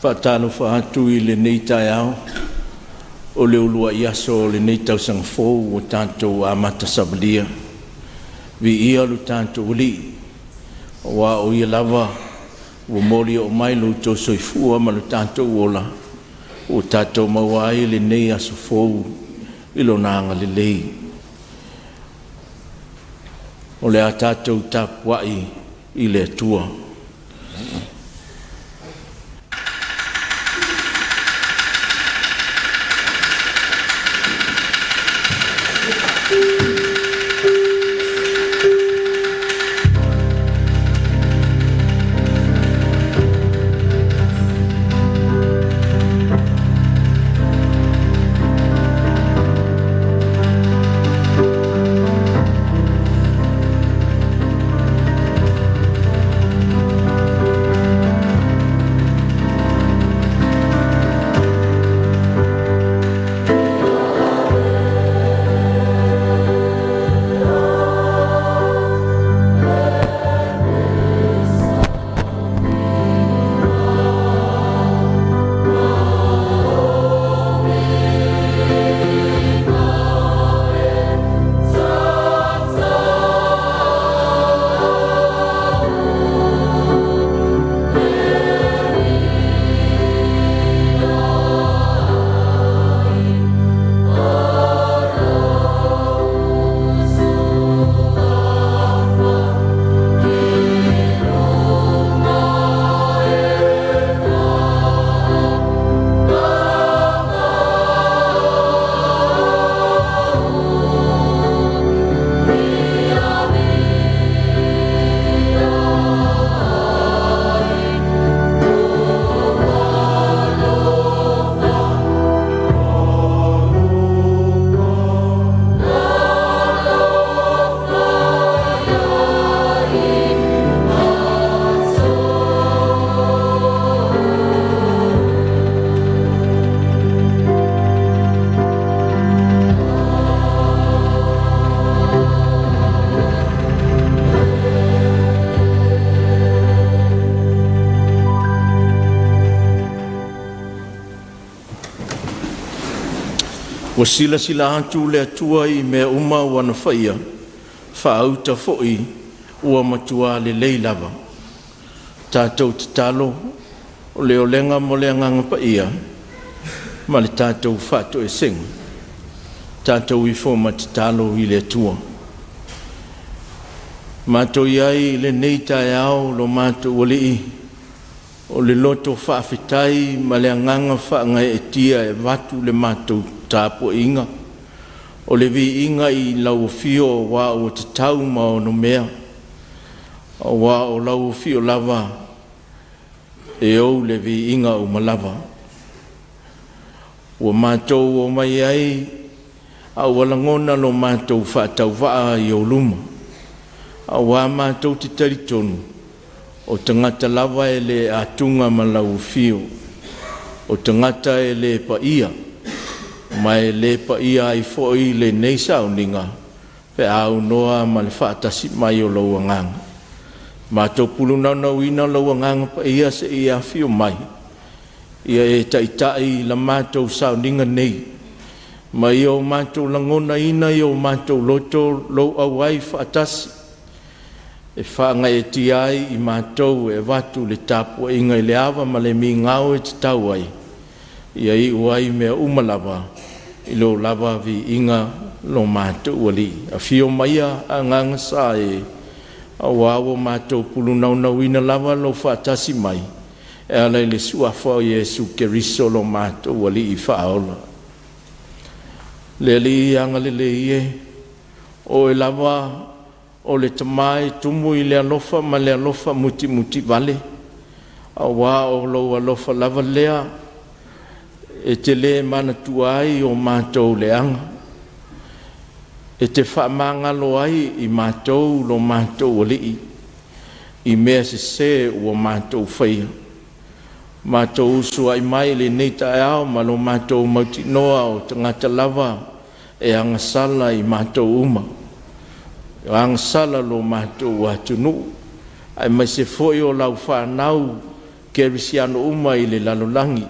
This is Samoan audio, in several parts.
Faatalofa atu i lenei taeao o le uluai aso o lenei tausaga fou ua tatou amata savalia. Viia lo tatou Alii, aua o Ia lava ua moli oo mai lo outou soifua ma lo tatou ola ua tatou maua ai lenei aso fou i Lona agalelei. O le a tatou tapuai i le Atua. Ua silasila atu le Atua i mea uma ua na faia, faauta foi ua matua lelei lava. Tatou tatalo o le olega mo le Agaga Paia ma le tatou faatoesega. Tatou ifo ma tatalo i le Atua. Matou i ai i lenei taeao lo matou Alii, o le loto faafetai ma le agaga faagaeetia e avatu le matou tapuaiga, o le viiga i lau afio aua ua tatau ma onomea, aua o lau afio lava e ou le viiga uma lava. Ua matou omai ai a ua lagona lo matou faatauvaa i ou luma, aua matou te talitonu o tagata lava e le atuga ma lau afio, o tagata e le paia, ma e le paia ai foi lenei sauniga pe a aunoa ma le faatasi mai o lou Agaga. Matou pulunaunauina lou Agaga Paia se i e afio mai, ia e taitai la matou sauniga nei, ma ia o matou lagonaina i o matou loto lou auai faatasi e faagaeetia ai i matou e avatu le tapuaiga i le ava ma le migao e tatau ai, ia iu ai mea uma lava i lou lava viiga lo matou Alii. Afio maia Agaga Sa e, aua ua matou pulunaunauina lava lou faatasi mai e ala i le Suafa o Iesu Keriso lo matou Alii Faaola. Le Alii agalelei e, o Oe lava o le Tama e tumu i le alofa ma le alofa mutimutivale, aua o lou alofa lava lea e te le manatua ai o matou leaga, e te faamagalo ai i matou lo matou Alii i mea sese ua matou faia. Matou usuai mai i lenei taeao ma lo matou mautinoa o tagata lava e agasala i matou uma, e agasala lo matou atunuu, aemaise foi o lau fanau. Kerisiano uma i le lalolagi.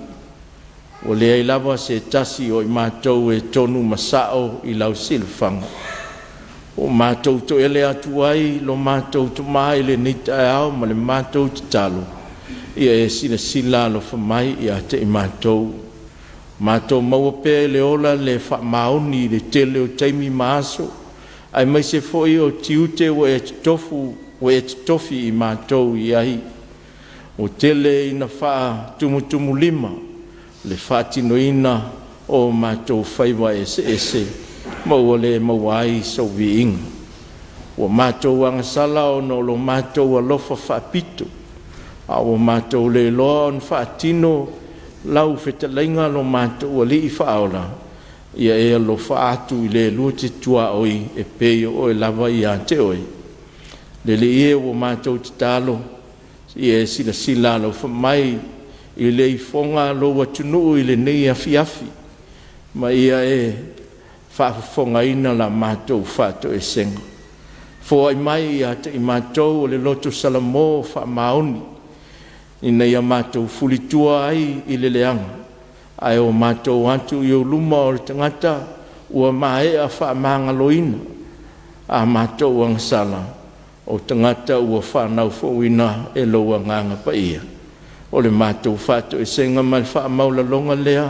Ua leai lava se tasi o i matou e tonu ma sa'o i lau silafaga. Ua matou toele atu ai lo matou tama i lenei taeao ma le matou tatalo, ia e silasila alofa mai ia te i matou. Matou maua pea i le ola le faamaoni i le tele o taimi ma aso, aemaise foi o tiute ua e totofi i matou i ai. Ua tele ina faatumutumulima le faatinoina o matou faiva eseese ma ua le maua ai sou viiga. Ua matou agasala ona o lo matou alofa faapito, a ua matou le iloa ona faatino lau fetalaiga lo matou Alii Faaola, ia e alofa atu i le lua te tuaoi e pei o Oe lava ia te Oe. Le Alii e, ua matou tatalo ia e silasila alofa mai i le ifoga a lou atunuu i lenei afiafi, ma ia e faafofogaina la matou faatoesega. Foai mai ia te i matou o le loto salamo faamaoni, ina ia matou fulitua ai i le leaga, ae o matou o atu i ou luma o le tagata ua maea faamagaloina a matou agasala, o tagata ua fanau fouina e lou Agaga Paia. O le matou faatoesega ma le faamaualaloga lea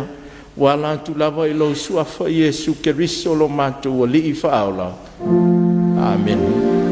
ua ala atu lava i lou Suafa Iesu Keriso lo matou Alii Faaola. Amene.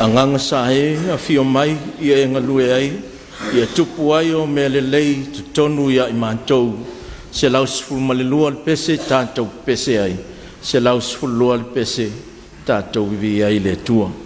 Agaga sa e, afio mai, ia e galue ai, ia tupu ai o mea lelei i totonu ia i matou. 112 le pese tatou pepese ai, 112 le pese tatou vivii ai i le Atua.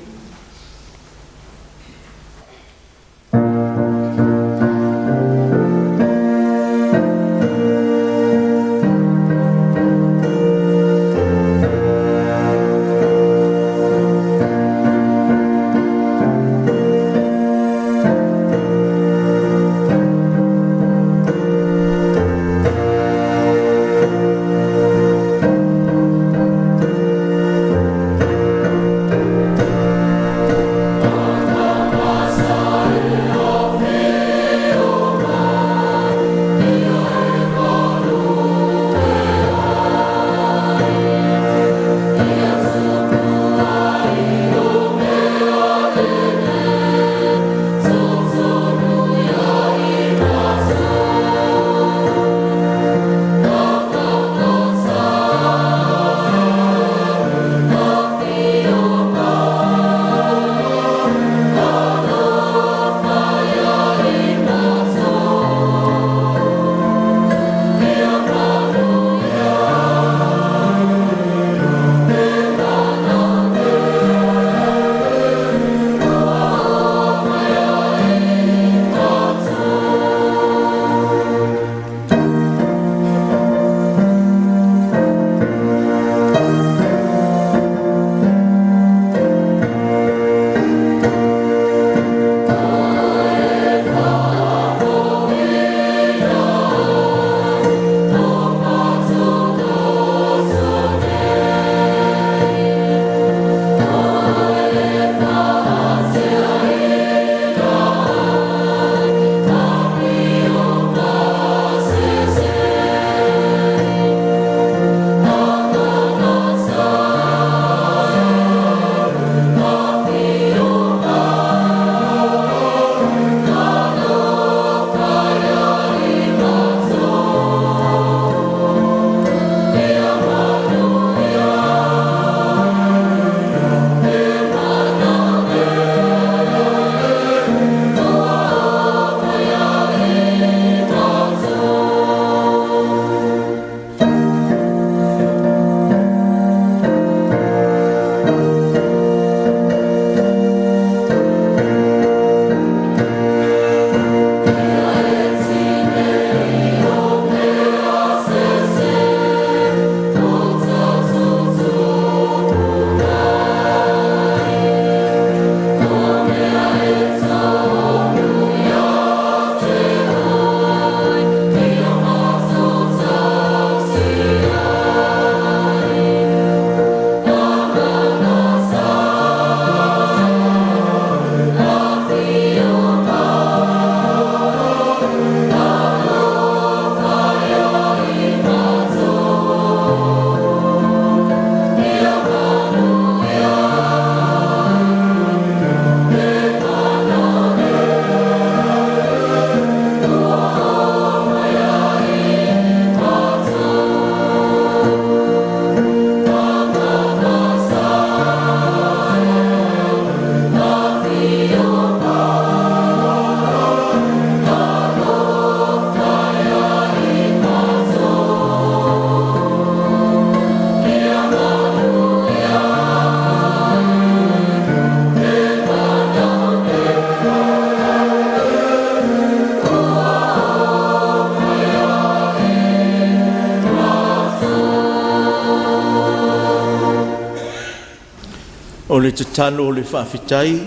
O le tatalo o le faafetai,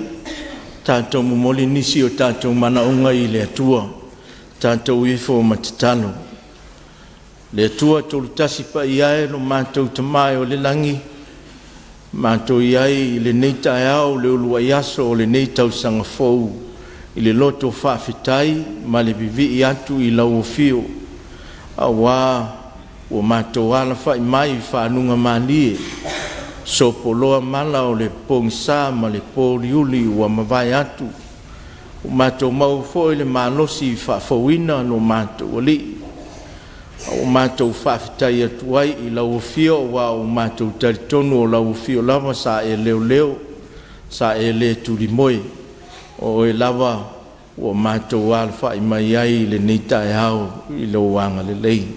tatou momoli nisi o tatou manaoga i le Atua, tatou ifo ma tatalo. Le Atua Tolutasi Paia e, lo matou Tama e o i le lagi, matou i ai i lenei taeao i le uluai aso o lenei tausaga fou i le loto faafetai ma le vivii atu i lau Afio, aua ua matou alafai mai i faguga malie, sopoloa mala o le pogisa ma le pouliuli ua mavae atu, ua matou maua foi le malosi faafouina lo matou Alii. A ua matou faafetai atu ai i lau Afio aua ua matou talitonu o lau Afio lava sa e leoleo, sa e le tulimoe, o oe lava ua matou alafai mai ai i lenei taeao i lou agalelei.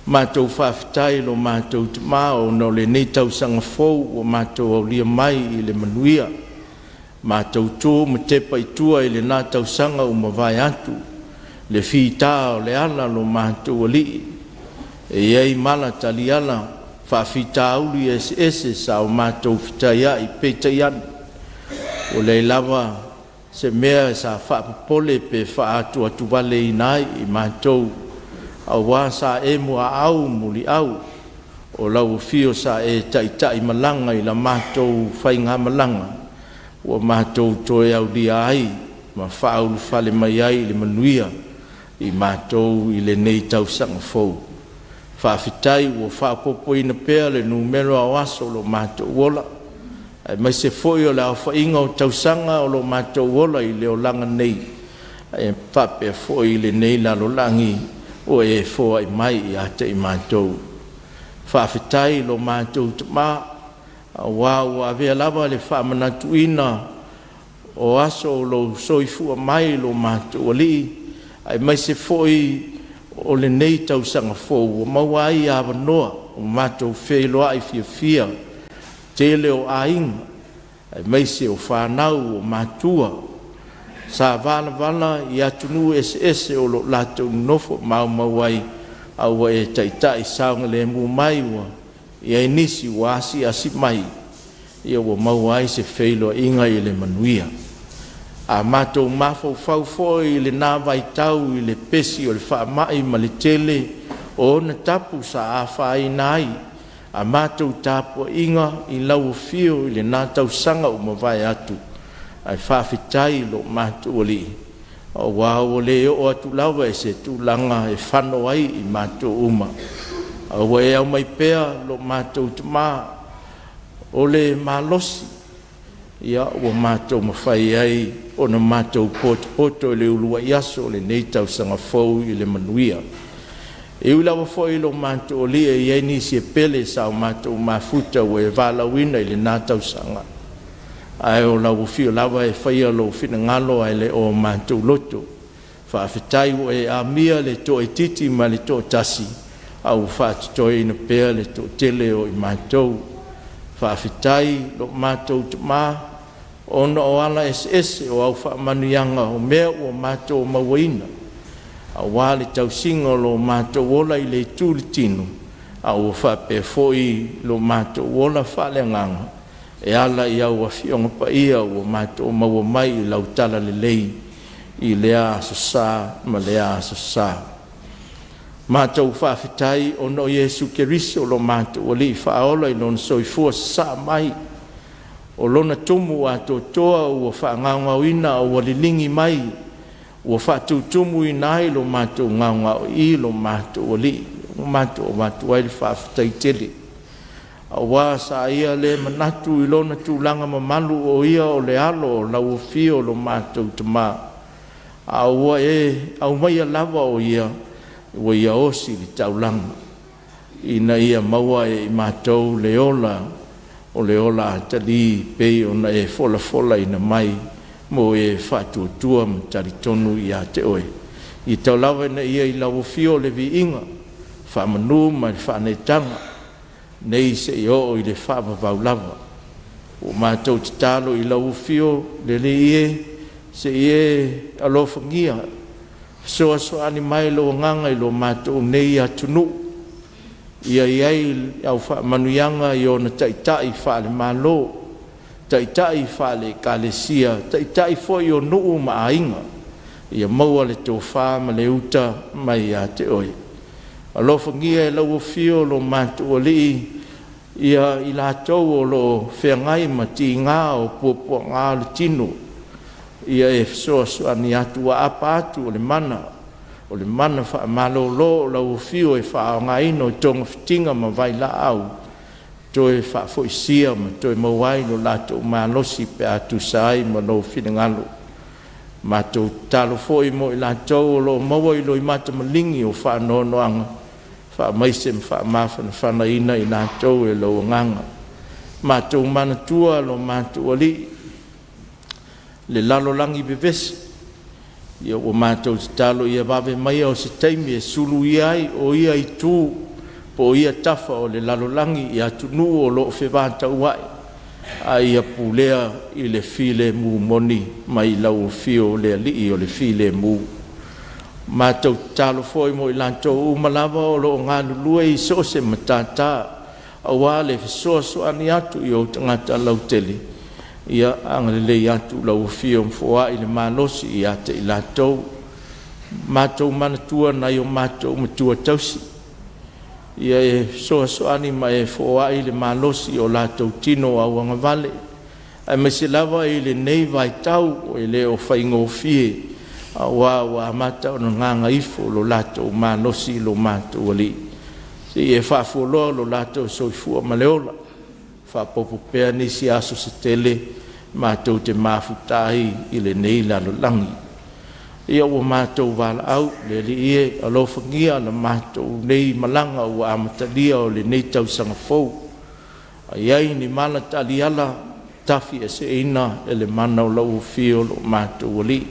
Matou faafetai i lo matou Tama ona o lenei tausaga fou ua matou aulia mai i le manuia, matou tu ma tepa i tua i lena tausaga ua mavae atu, le fita o le ala lo matou Alii. E i ai mala taliala, faafitauli eseese sa o matou fetaiai, peitai ane, ua leai lava se mea sa faapopole pe faaatuatuvaleina ai i matou, aua sa e muaau muliau, o lau Afio sa e taitaimalaga i la matou faigamalaga ua matou toe aulia ai ma faaulufale mai ai i le manuia i matou i lenei tausaga fou. Faafetai ua faaopoopoina pea le numera o aso o lo matou ola, aemaise foi o le aofaiga o tausaga o lo matou ola i le olaga nei, ae faapea foi i lenei lalolagi ua e foai mai ia te i matou. Faafetai i lo matou Tama, aua ua avea lava le faamanatuina o aso o lou soifua mai i lo matou Alii, aemaise foi o lenei tausaga fou ua maua ai avanoa ua matou feiloai fiafia, tele o aiga aemaise o fanau, o matua sa valavala i atunuu eseese o lo o latou nonofo ma maumau ai, a ua e taitai saogalemu mai, ua i ai nisi ua asiasi mai, ia ua maua ai se feiloaiga i le manuia. A matou mafaufau foi i lena vaitau i le pesi o le faamai ma le tele o ona tapu sa afaina ai a matou tapuaiga i lau Afio i lena tausaga ua mavae atu, ae faafetai i lo matou Alii, aua ua le oo atu lava i se tulaga e fano ai i matou uma, a ua e aumai pea lo matou Tama o le malosi ua matou mafai ai ona matou potopoto i le uluai aso o lenei tausaga fou i le manuia. E ui lava foi lo matou Alii e i ai nisi e pele sa o matou mafuta ua e valaauina i lena tausaga, ae o lau Afio lava e faia lou finagalo ae le o matou loto. Faafetai ua e amia le toaitiiti ma le toatasi, a ua faatotoeina pea le toatele o i matou. Faafetai lo matou Tama ona o ala eseese o au faamanuiaga o mea ua matou mauaina, aua le tausiga o lo matou ola i le itu o le tino, a ua faapea foi lo matou ola faaleagaga e ala i au Afioga Paia ua matou maua mai i lau talalelei i lea Aso Sa ma lea Aso Sa. Matou faafetai ona o Iesu Keriso lo matou Alii Faaola i Lona soifua sasaa mai, o Lona tumu atoatoa ua faagaogaoina a ua liligi mai ua faatutumuina ai lo matou gaogaoii lo matou Alii, ua matou avatu ai le faafetai tele, aua sa Ia le manatu i lona tulaga mamalu o Ia o le Alo o lau Afio lo matou Tama, a ua e aumaia lava o Ia ua Ia osi i le taulaga ina ia maua e i matou le ola o le ola atalii pei ona e folafolaina mai mo e faatuatua ma talitonu ia te Oe. Ia tau lava ina ia i lau Afio le viiga, faamanu ma le faaneetaga nei seia oo i le faavavau lava. Ua matou tatalo i lau Afio le Alii e, se i e alofagia fesoasoani mai lou Agaga i lo matou nei atunuu, ia i ai au faamanuiaga i ona taitai faale-Malo. Taitai faale-Ekalesia, Taitai foi o nuu ma aiga, ia maua le tofa ma le uta mai ia te Oe. Alofagia e lau Afio lo matou Alii i latou o lo o feagai ma tiga o puapuaga o le tino, ia e fesoasoani atu, ua aapa atu o le mana, o le mana faamalolo o lau Afio e faaaogaina o togafitiga ma vailaau toe faafoisia ma toe maua ai lo latou malosi pe a tusa ai ma lou finagalo. Matou tatalo foi mo i latou o lo o maua i loimata maligi o faanoanoaga, faamaise ma faamafanafanaina i latou e lou Agaga. Matou manatua lo matou Alii le lalolagi vevesi, ia ua matou tatalo ia vave maia o se taimi e suluia ai o ia itu po o ia tafa o le lalolagi i atunuu o lo o fevataua'i, a ia pulea i le filemu moni mai lau Afio le Alii o le Filemu. Matou tatalo foi mo i latou uma lava o lo o galulue i so o se matata aua le fesoasoani atu i ou tagata lautele, ia agalelei atu lau Afio ma foai le malosi ia te i latou. Matou manatua nai o matou matua tausi, ia e fesoasoani ma e foai le malosi i o latou tino auagavale, aemaise lava i lenei vaitau e le o faigofie aua ua amata ona gagaifo lo latou malosi i lo matou Alii. Se i e faafualoa lo latou soifua ma le ola, faaopoopo pea nisi aso se tele matou te mafuta ai i lenei lalolagi. Ia ua matou valaau, le Alii e, alofagia la matou nei malaga ua amatalia o lenei tausaga fou. A i ai ni mala taliala, tafieseina e le mana o lau Afio lo matou Alii.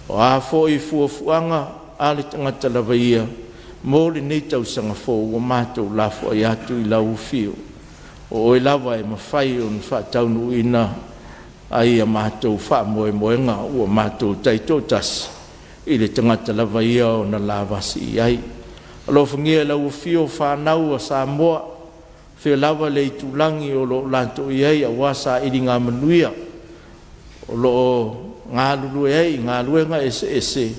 O a foi fuafuaga a le tagata lava ia mo lenei tausaga fou, ua matou lafoai atu i lau Afio, o Oe lava e mafai ona faataunuuina ai a matou faamoemoega ua matou taitoatasi i le tagata lava ia ona lavasi i ai. Alofagia e lau Afio fanau a Samoa, o fea lava le itulagi o lo o latou i ai aua sailiga manuia o lo o galulue ai i galuega eseese,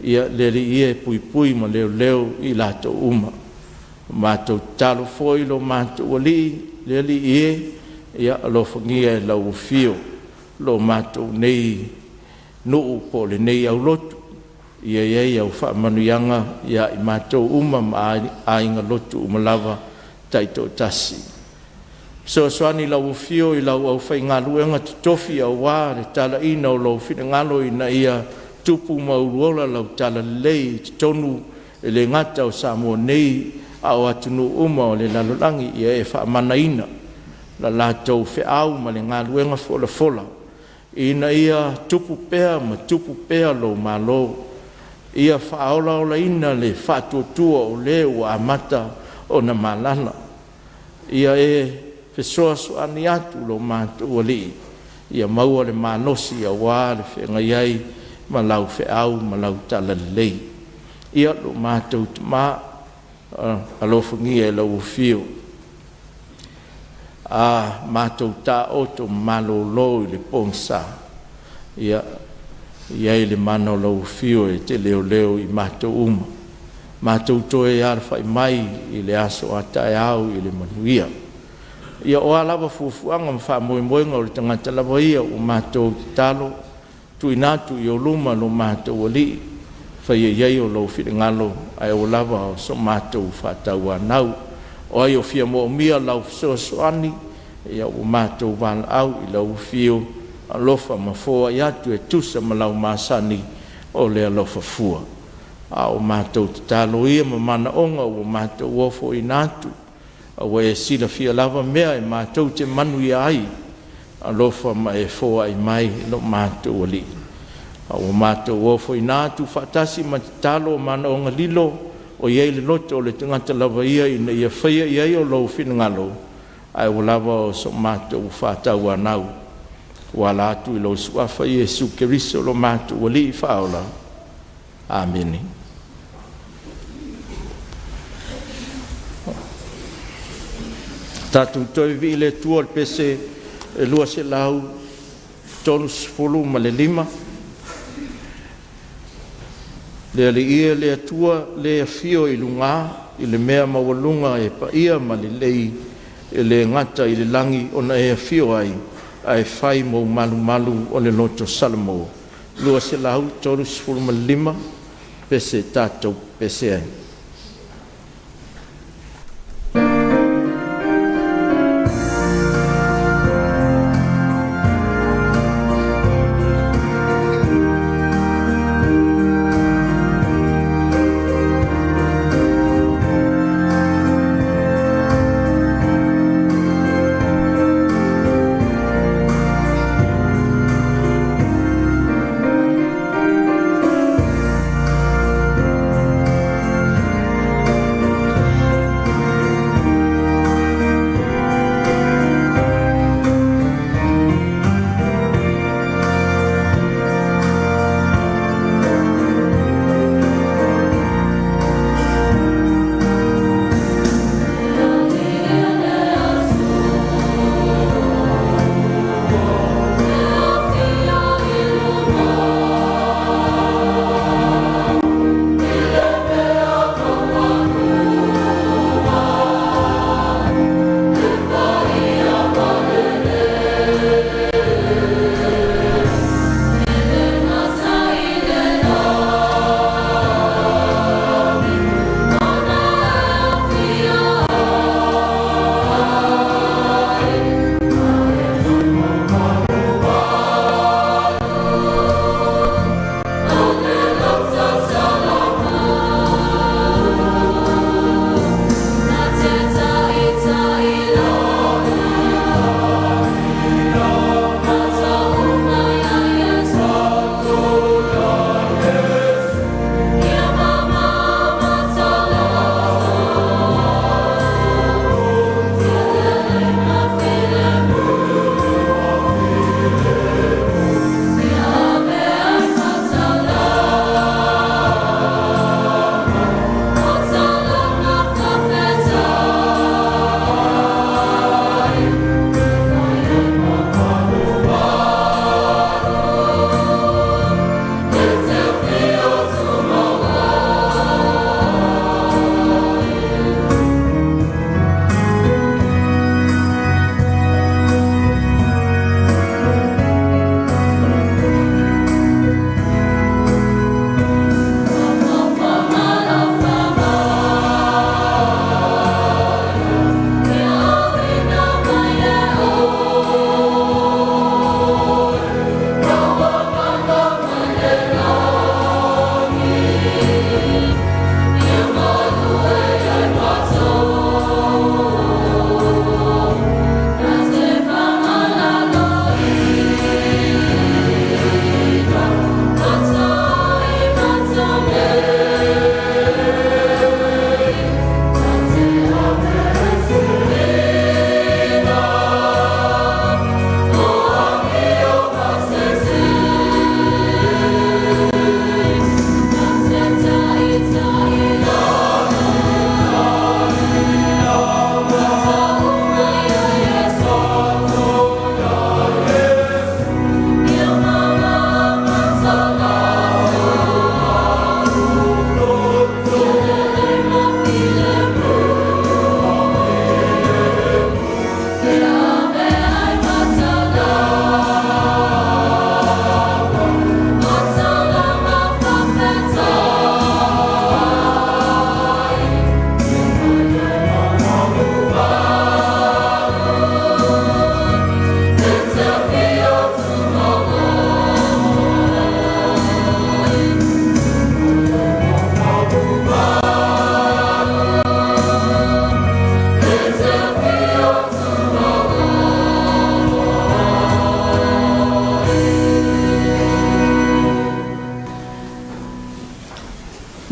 ia le Alii ia e puipui ma leoleo i latou uma. Matou tatalo foi lo matou Alii, le Alii e, ia alofagia e lau Afio lo matou nei nuu po o lenei aulotu, ia i ai au faamanuiaga ia i matou uma ma aiga lotu uma lava taitoatasi. Fesoasoani i lau Afio i lau aufaigaluega totofi aua le talaiina o lou finagalo ina ia tupu ma uluola lau talalelei i totonu e le gata o Samoa nei a o atunuu uma o le lalolagi. Ia e faamanaina la latou feau ma le galuega folafola ina ia tupu pea ma tupu pea lou Malo, ia faaolaolaina le faatuatua o le ua amata ona malala. Ia e fesoasoani atu lo matou Alii ia maua le malosi aua le feagai ai ma lau feau ma lau talalelei. Ia lo matou Tama, alofagia e lau Afio a matou taoto ma malolo i le pogisa, ia i ai le mana o lau Afio e te leoleo i matou uma, matou toe alafai mai i le aso a taeao i le manuia. Ia o a lava fuafuaga ma faamoemoega o le tagata lava ia, ua matou tatalo, tuuina atu i ou luma lo matou Alii, faia i ai lou finagalo ae aua lava so matou faatauanau. O ai o fia moomia lau fesoasoani, ia ua matou valaau i lau Afio, alofa ma foai atu e tusa ma lau masani o le alofa fua. A o matou tatalo ia ma manaoga ua matou ofoina atu, a ua e silafia lava mea e matou te manuia ai, alofa ma e foai mai lo matou Alii. A ua matou ofoina atu faatasi ma tatalo o manaoga lilo o i ai le loto o le tagata lava ia ina ia faia i ai lou finagalo, ae aua lava o so matou faatauanau. Ua ala atu i lou Suafa Iesu Keriso lo matou Alii Faaola. Amene. Tatou toe vivii i le Atua i le pese E 235. Le Alii e, le Atua lē afio i lugā i le mea maualuga e paia ma lelei, e le gata i le lagi ona e afio ai, ae fai mou malumalu o le loto Salamo. 235 pese tatou pepese ai.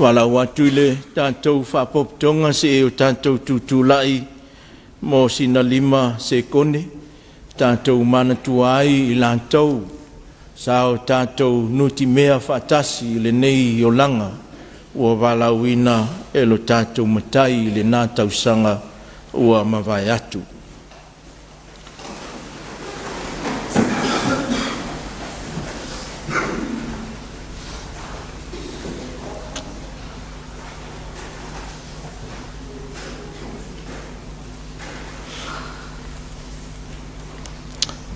Valaau atu i le tatou Faapotopotoga seia o tatou tutulai mo sina 5 sekone, tatou manatua ai i latou sa o tatou nutimea faatasi i lenei olaga ua valaauina e lo tatou Matai i lena tausaga ua mavae atu.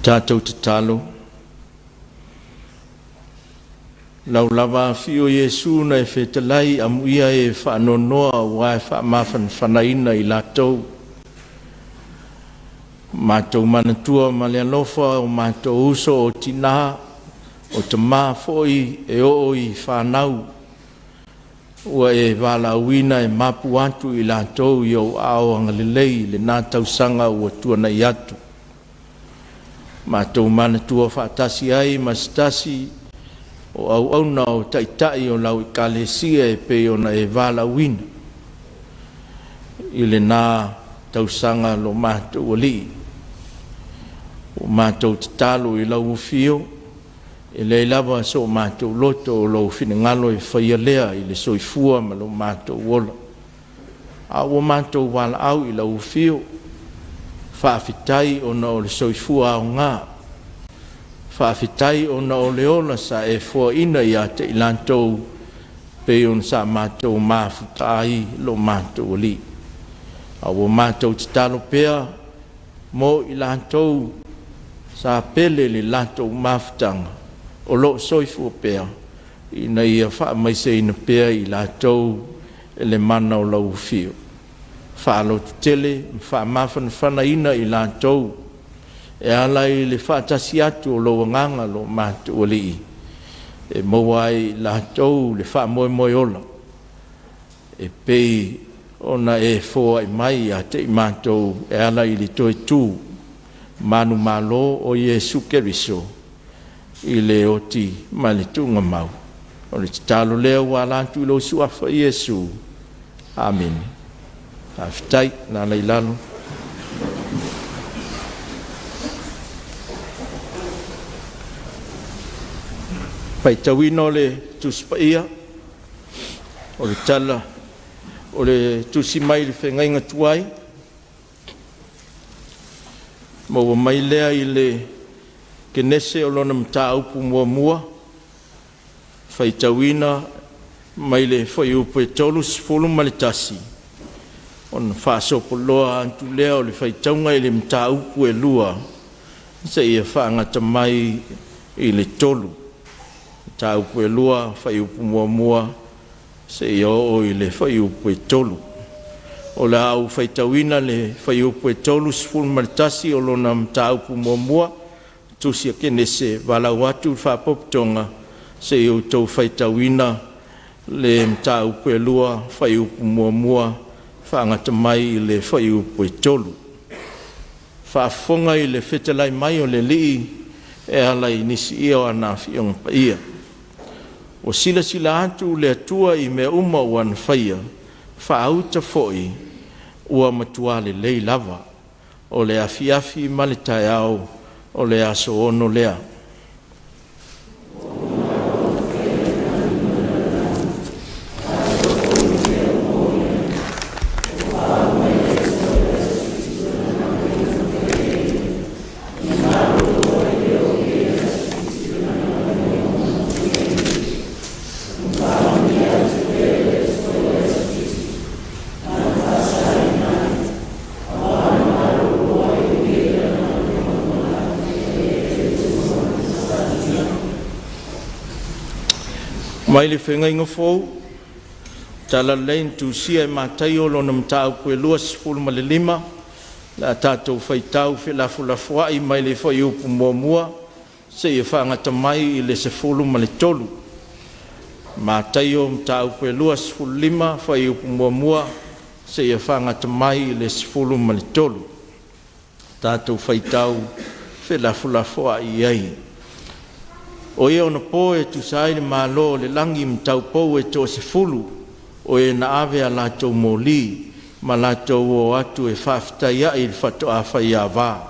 Tatou tatalo. Lau lava afio Iesu na e fetalai amuia e faanoanoa aua e faamafanafanaina i latou. Matou manatua ma le alofa o matou uso o tina, o tama foi e oo i fanau ua e valaauina e mapu atu i latou i ou aao agalelei i lena tausaga ua tuanai atu. Matou manatua faatasi ai ma se tasi o auauna o Taitai o lau Ekalesia e pei ona e valaauina i lena tausaga lo matou Alii. Ua matou tatalo i lau afio, e leai lava so matou loto, o lou finagalo e faia lea i le soifua ma lo matou ola. A ua matou valaau i lau afio, faafetai ona o le soifua aoga, faafetai ona o le ola sa e foaina ia te i latou pei ona sa matou mafuta ai lo matou Alii. A ua matou tatalo pea mo i latou sa pele i le latou mafutaga o lo o soifua pea, ina ia faamaiseina pea i latou e le mana o lau afio, faalototele ma faamafanafanaina i latou e ala i le faatasi atu o lou Agaga lo matou Alii, e maua ai e i latou le faamoemoe ola e pei ona e foai mai ia te i matou e ala i le toe tu manumalo o Iesu Keriso i le oti ma le tuugamau. O le tatalo lea ua ala atu i lou Suafa Iesu. Amene. Faafetai. Alaala i lalo. Faitauina o le Tusi Paia o le Tala o le Tusi mai le Feagaiga Tuai, maua mai lea i le Kenese o lona mataupu muamua, faitauina mai le fuaiupu e 31 ona faasopo loa atu lea o le faitauga i le mataupu e 2 seia faagata mai i le 3. Mataupu e 2, fuaiupu 1 seia oo i le fuaiupu e 3. O le a ou faitauina le fuaiupu e 31 o lona mataupu muamua, Tusi a Kenese, valaau atu le Faapotopotoga se i outou faitauina le mataupu e 2, fuaiupu 1 faagata mai i le fuaiupu e 3. Faafofoga i le fetalai mai o le Alii e ala i nisi ia o ana Afioga Paia. Ua silasila atu le Atua i mea uma ua na faia, faauta foi ua matua lelei lava. O le afiafi ma le taeao, o le aso 6 lea. Mai le Feagaiga Fou, Talalelei na tusia e Mataio lona mataupu e 25, o le a tatou faitau felafolafoai mai le fuaiupu 1 seia fagata mai i le 13. Mataio mataupu e 25, fuaiupu 1 seia fagata mai i le 13. Tatou faitau felafolafoai i ai. O ia onapo e tusa ai le Malo o le lagi ma taupou e toasefulu o e na ave a latou moli ma latou o atu e faafetaiai i le faatoa faiava.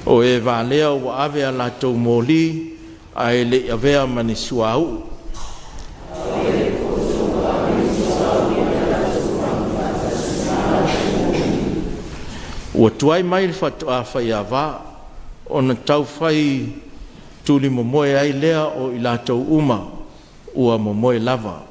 O e valea ua ave a latou moli ae le i avea ma ni suauu. Ua tuai mai le faatoa faiava, ona taufai tulimomoe ai lea o i latou uma ua momoe lava.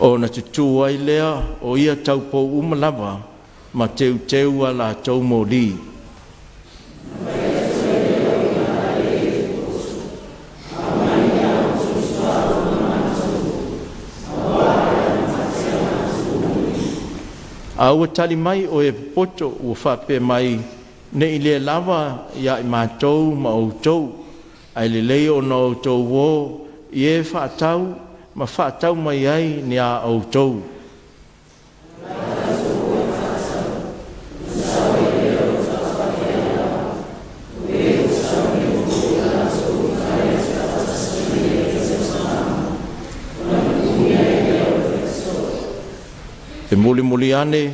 Ona tutū ai lea o ia taupou uma lava ma teuteu a latou moli. A ua tali mai o e popoto ua faapea mai, ne i le lava ia i matou ma outou, ae lelei ona outou o i e faatau ma faatau mai ai ni a outou. E mulimuli ane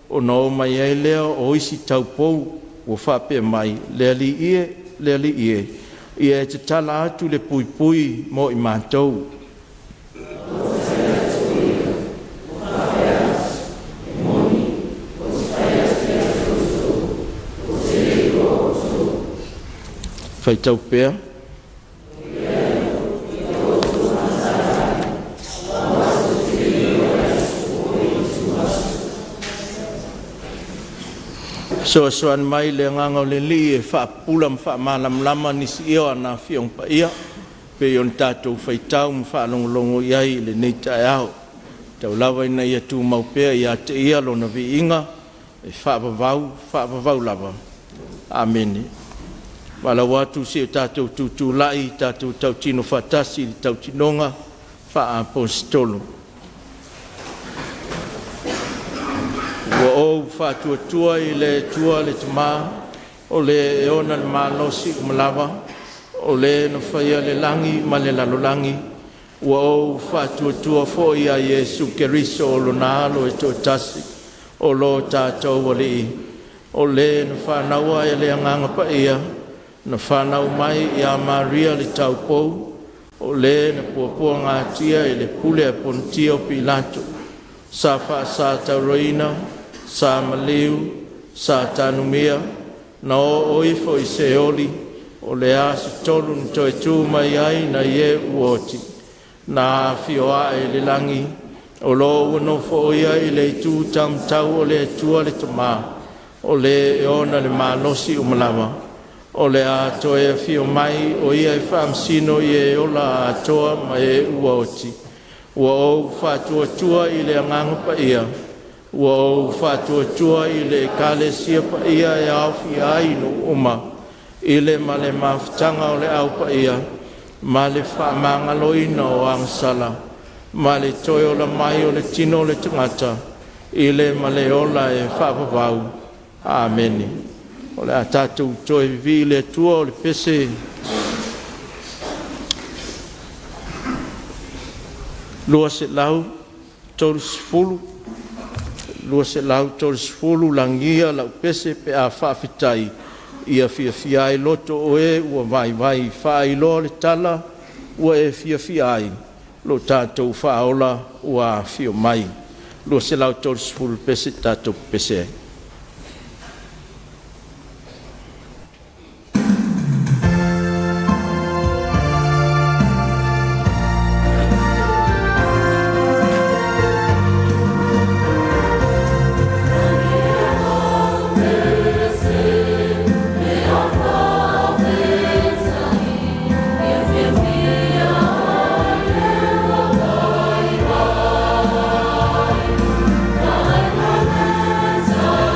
ona o mai ai lea o isi taupou ua faapea mai, “Le Alii e, le Alii e, ia e tatala atu le puipui mo i matou.” Faitau pea. Fesoasoani mai le Agaga o le Alii e faapupula ma faamalamalama nisi ia o ana Afioga Paia pei ona tatou faitau ma faalogologo i ai i lenei taeao. Tau lava ina ia tumau pea ia te Ia Lona viiga e faavavau, faavavau lava. Amene. E valaau atu seia o tatou tutulai tatou tautino faatasi i le tautinoga faa-Aposetolo. Ua ou faatuatua i le Atua le Tama, o Le e ona le malosi uma lava, o Le na faia le lagi ma le lalolagi, ua ou faatuatua foi ia Iesu Keriso o Lona Alo e toatasi, o lo tatou Alii, o Le na fanaua e le Agaga Paia, na fanau mai ia Maria le taupou, o Le na puapuagatia i le pule a Ponitio Pilato, sa faasatauaina, sa maliu, sa tanumia, na oo ifo i Seoli, o le aso tolu na toe tu mai ai nai e ua oti, na afio ae i le lagi, o lo ua nofoia i le itu taumatau o le Atua le Tama, o Le e ona le malosi uma lava, o le a toe afio mai o Ia e faamasino i e ola atoa ma e ua oti. Ua ou faatuatua i le Agaga Paia, ua ou faatuatua i le Ekalesia Paia e aofia ai nuu uma, i le ma le mafutaga o le Au Paia, ma le faamagaloina o agasala, ma le toe ola mai o le tino o le tagata, i le ma le ola e faavavau. Amene. O le a tatou toe vivii i le Atua o le pese 230, 230, “Lagia lau Pese pe a Faafetai, Ia fiafia ai loto o e ua vaivai, faailoa le tala ua e fiafia ai, lo tatou Faaola ua afio mai.” 230 le pese tatou pepese ai. Pe a faafetai, ia fiafia ai e ua vaivai. Faailoa le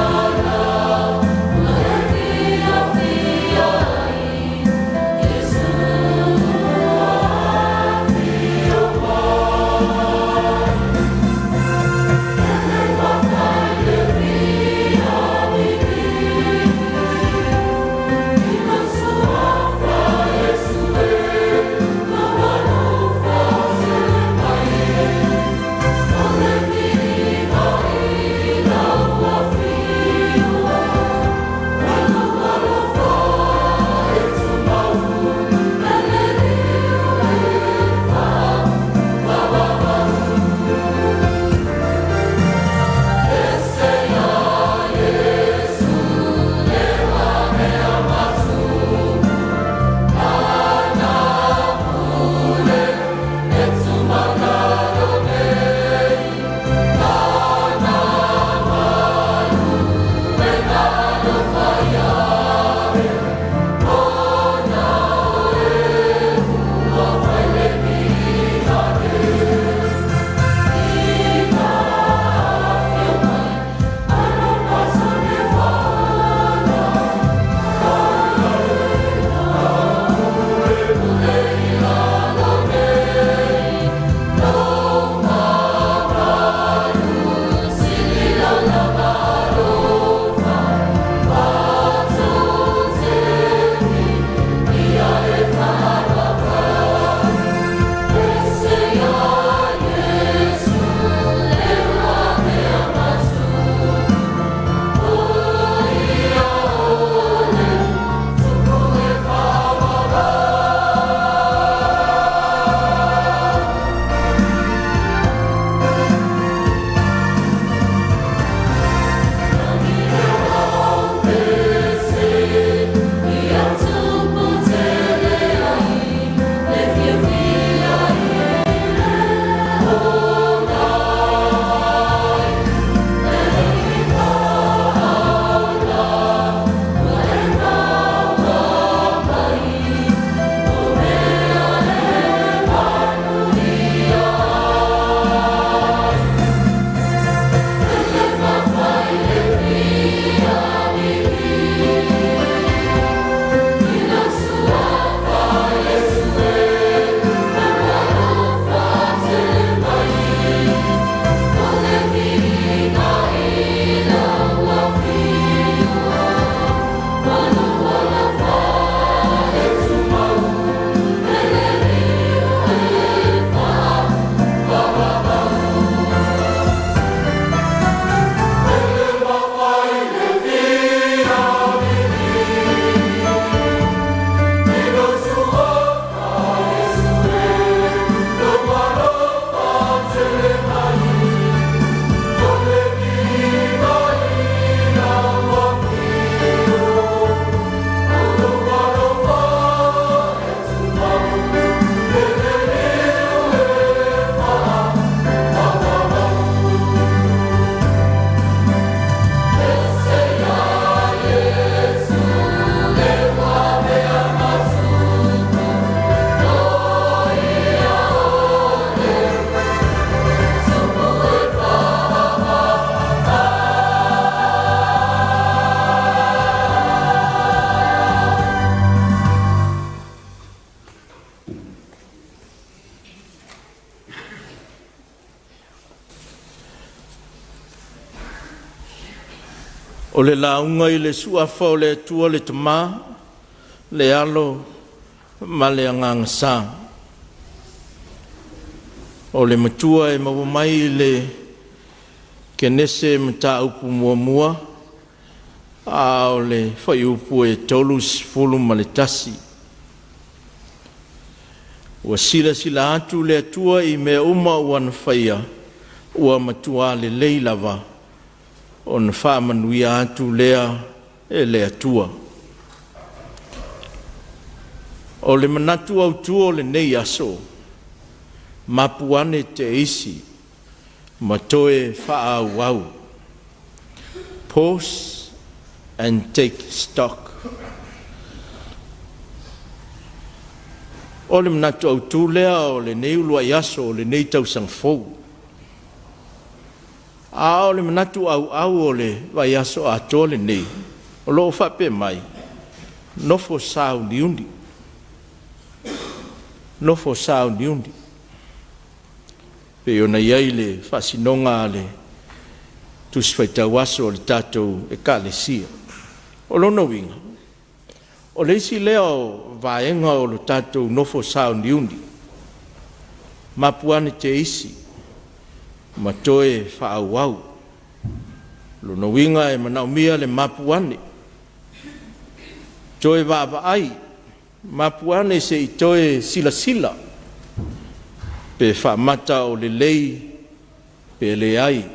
O le lauga i le Suafa o le Atua le Tama, le Alo ma le Agaga Sa. O le Matua e maua mai le Kenese Mataupu muamua a o le fuaiupu e 31. Ua silasila atu le Atua i mea uma ua na faia, ua matua lelei lava, ona faamanuia atu lea e le Atua. O le manatu autu o lenei aso, mapu ane te isi ma toe faaauau. Pause and take stock. O le manatu autu lea o lenei uluai aso o lenei tausaga fou. A o le manatu auau o le vaiaso atoa lenei, o lo o faapea mai, nofo sauniuni. Nofo sauniuni. Pei ona i ai le faasinoga a le Tusi Faitau Aso a le tatou Ekalesia. O lona uiga, o le isi lea o vaega o le tatou nofo sauniuni, mapu ane te isi ma toe faaauau. O lona uiga e manaomia le mapu ane, toe vaavaai, mapu ane se i toe silasila pe faamata o lelei pe leai,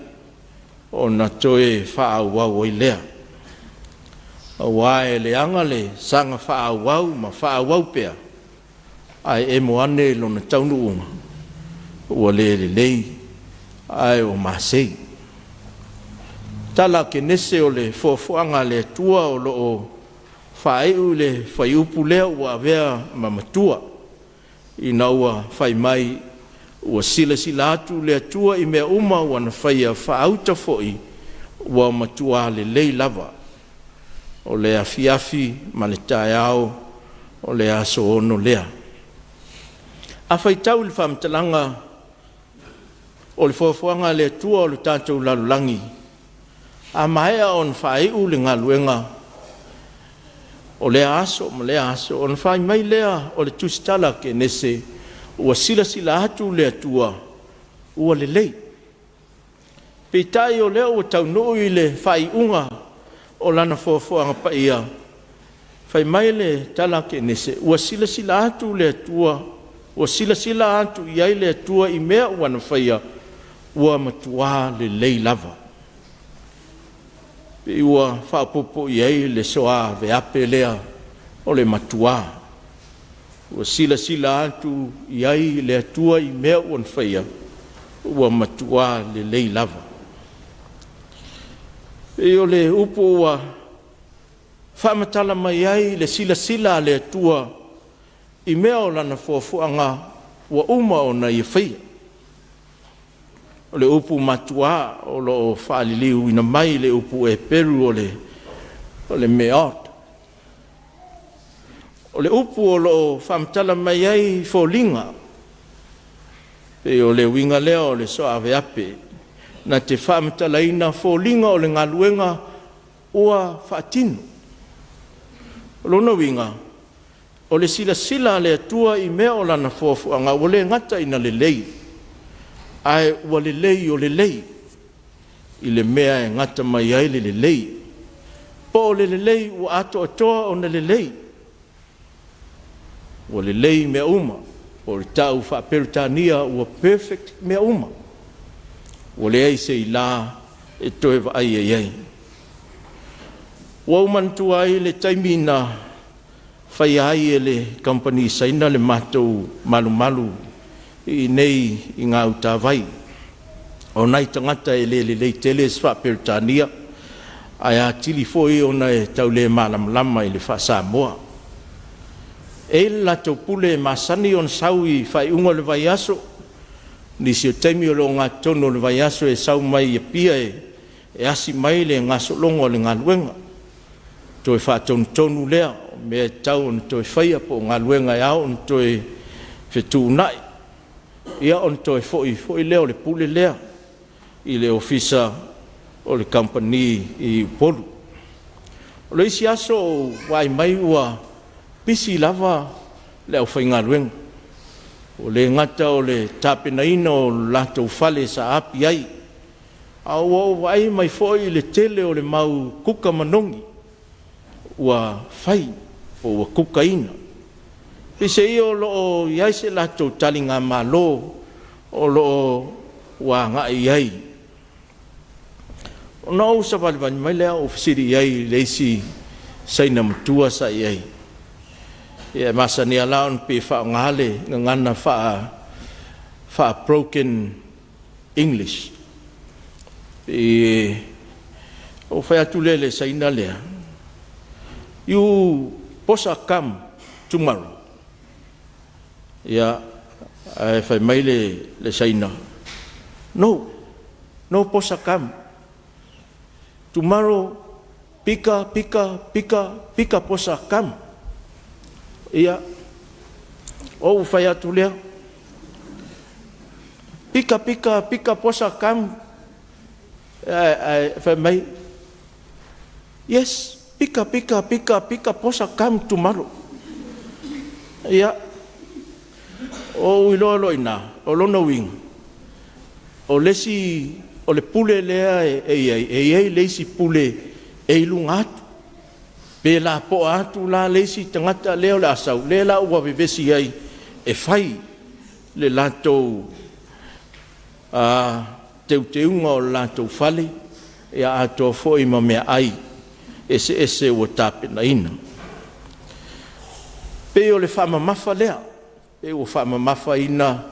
ona toe faaauau ai lea. Aua e leaga le saga faaauau ma faaauau pea, ae emo ane lona taunuuga ua le lelei ae ua masei. Tala a Kenese o le foafoaga a le Atua o lo o faaiu i le fuaiupu lea ua avea ma matua, ina ua fai mai, “Ua silasila atu le Atua i mea uma ua na faia, faauta foi ua matua lelei lava. O le afiafi ma le taeao, o le aso 6 lea.” A faitau i le faamatalaga o le foafoaga a le Atua o le tatou lalolagi, a maea ona faaiu le galuega o lea aso ma lea aso, ona fai mai lea o le tusitala a Kenese, ua silasila atu le Atua ua lelei. Peitai o lea ua taunuu i le faaiuga o lana foafoaga paia, fai mai le tala a Kenese, ua silasila atu le Atua, ua silasila atu i ai le Atua i mea ua na faia, ua matua lelei lava. Pei ua faaopoopo i ai le soa veape lea o le matua. Ua silasila atu i ai le Atua i mea ua na faia, ua matua lelei lava. E pei o le upu ua faamatala mai ai le silasila a le Atua i mea o Lana foafoaga ua uma ona Ia faia. O le upu matua o lo o faaliliuina mai le upu Eperu o le meod. O le upu o lo o faamatala mai ai foliga, pei o le uiga lea o le soaveape, na te faamatalaina foliga o le galuega ua faatino. O lona uiga, o le silasila a le Atua i mea o Lana foafoaga ua le gata ina lelei, ae ua lelei o lelei, i le mea e gata mai ai le lelei, po o le lelei ua atoatoa ona lelei, ua lelei mea uma, po o le tau faa-Peretania ua perfect mea uma, ua leai se ila e toe vaaia i ai. Ua ou manatua ai le taimi na faia ai e le kamupani Saina le matou malumalu i inei i gautavai. O nai tagata e le lelei tele se faa-Peretania, ae atili foi ona e tau le malamalama i le faa-Samoa. E i ai le latou pule e masani ona sau i faaiuga o le vaiaso, nisi o taimi o le ogatotonu o le vaiaso e sau mai Apia e asi mai le gasologa o le galuega, toe faatonutonu lea o mea e tatau ona toe faia po o galuega e ao ona toe fetuunai, ia ona toe foi foi lea o le pule lea i le ofisa o le kamupani i Upolu. O le isi aso ou vaai mai ua pisi lava le aufaigaluega. Ua le gata o le tapenaina o le latou fale sa api ai, a ua ou vaai mai foi i le tele o le mau kuka manogi ua fai po ua kukaina. Peiseai o lo o i ai se latou taligamalo o lo o ua agai i ai. Ona ou savalivali mai lea ou fesili i ai i le isi Saina matua sa i ai. Ia e masani lava la ona pei e faaaoga le gagana faa-broken English. Ou fai atu lea i le Saina lea, “You boss come tomorrow?” Ia, ae fai mai le Saina, “No, no boss come. Tomorrow bigger, bigger, bigger, bigger boss come.” Ia, ou fai atu lea, “Bigger, bigger, bigger boss come?” Ae fai mai, “Yes, bigger, bigger, bigger, bigger boss come tomorrow.” Ia, ou iloa loa i ina, o lona uiga, o le isi, o le pule lea e i ai, e i ai le isi pule e i luga atu. Pe lapoa atu la le isi tagata lea o le a sau, lea la ua vevesi ai e fai le latou teuteuga o le latou fale, atoa foi ma meaai eseese ua tapenaina. E pei o le faamamafa lea, pei ua faamamafaina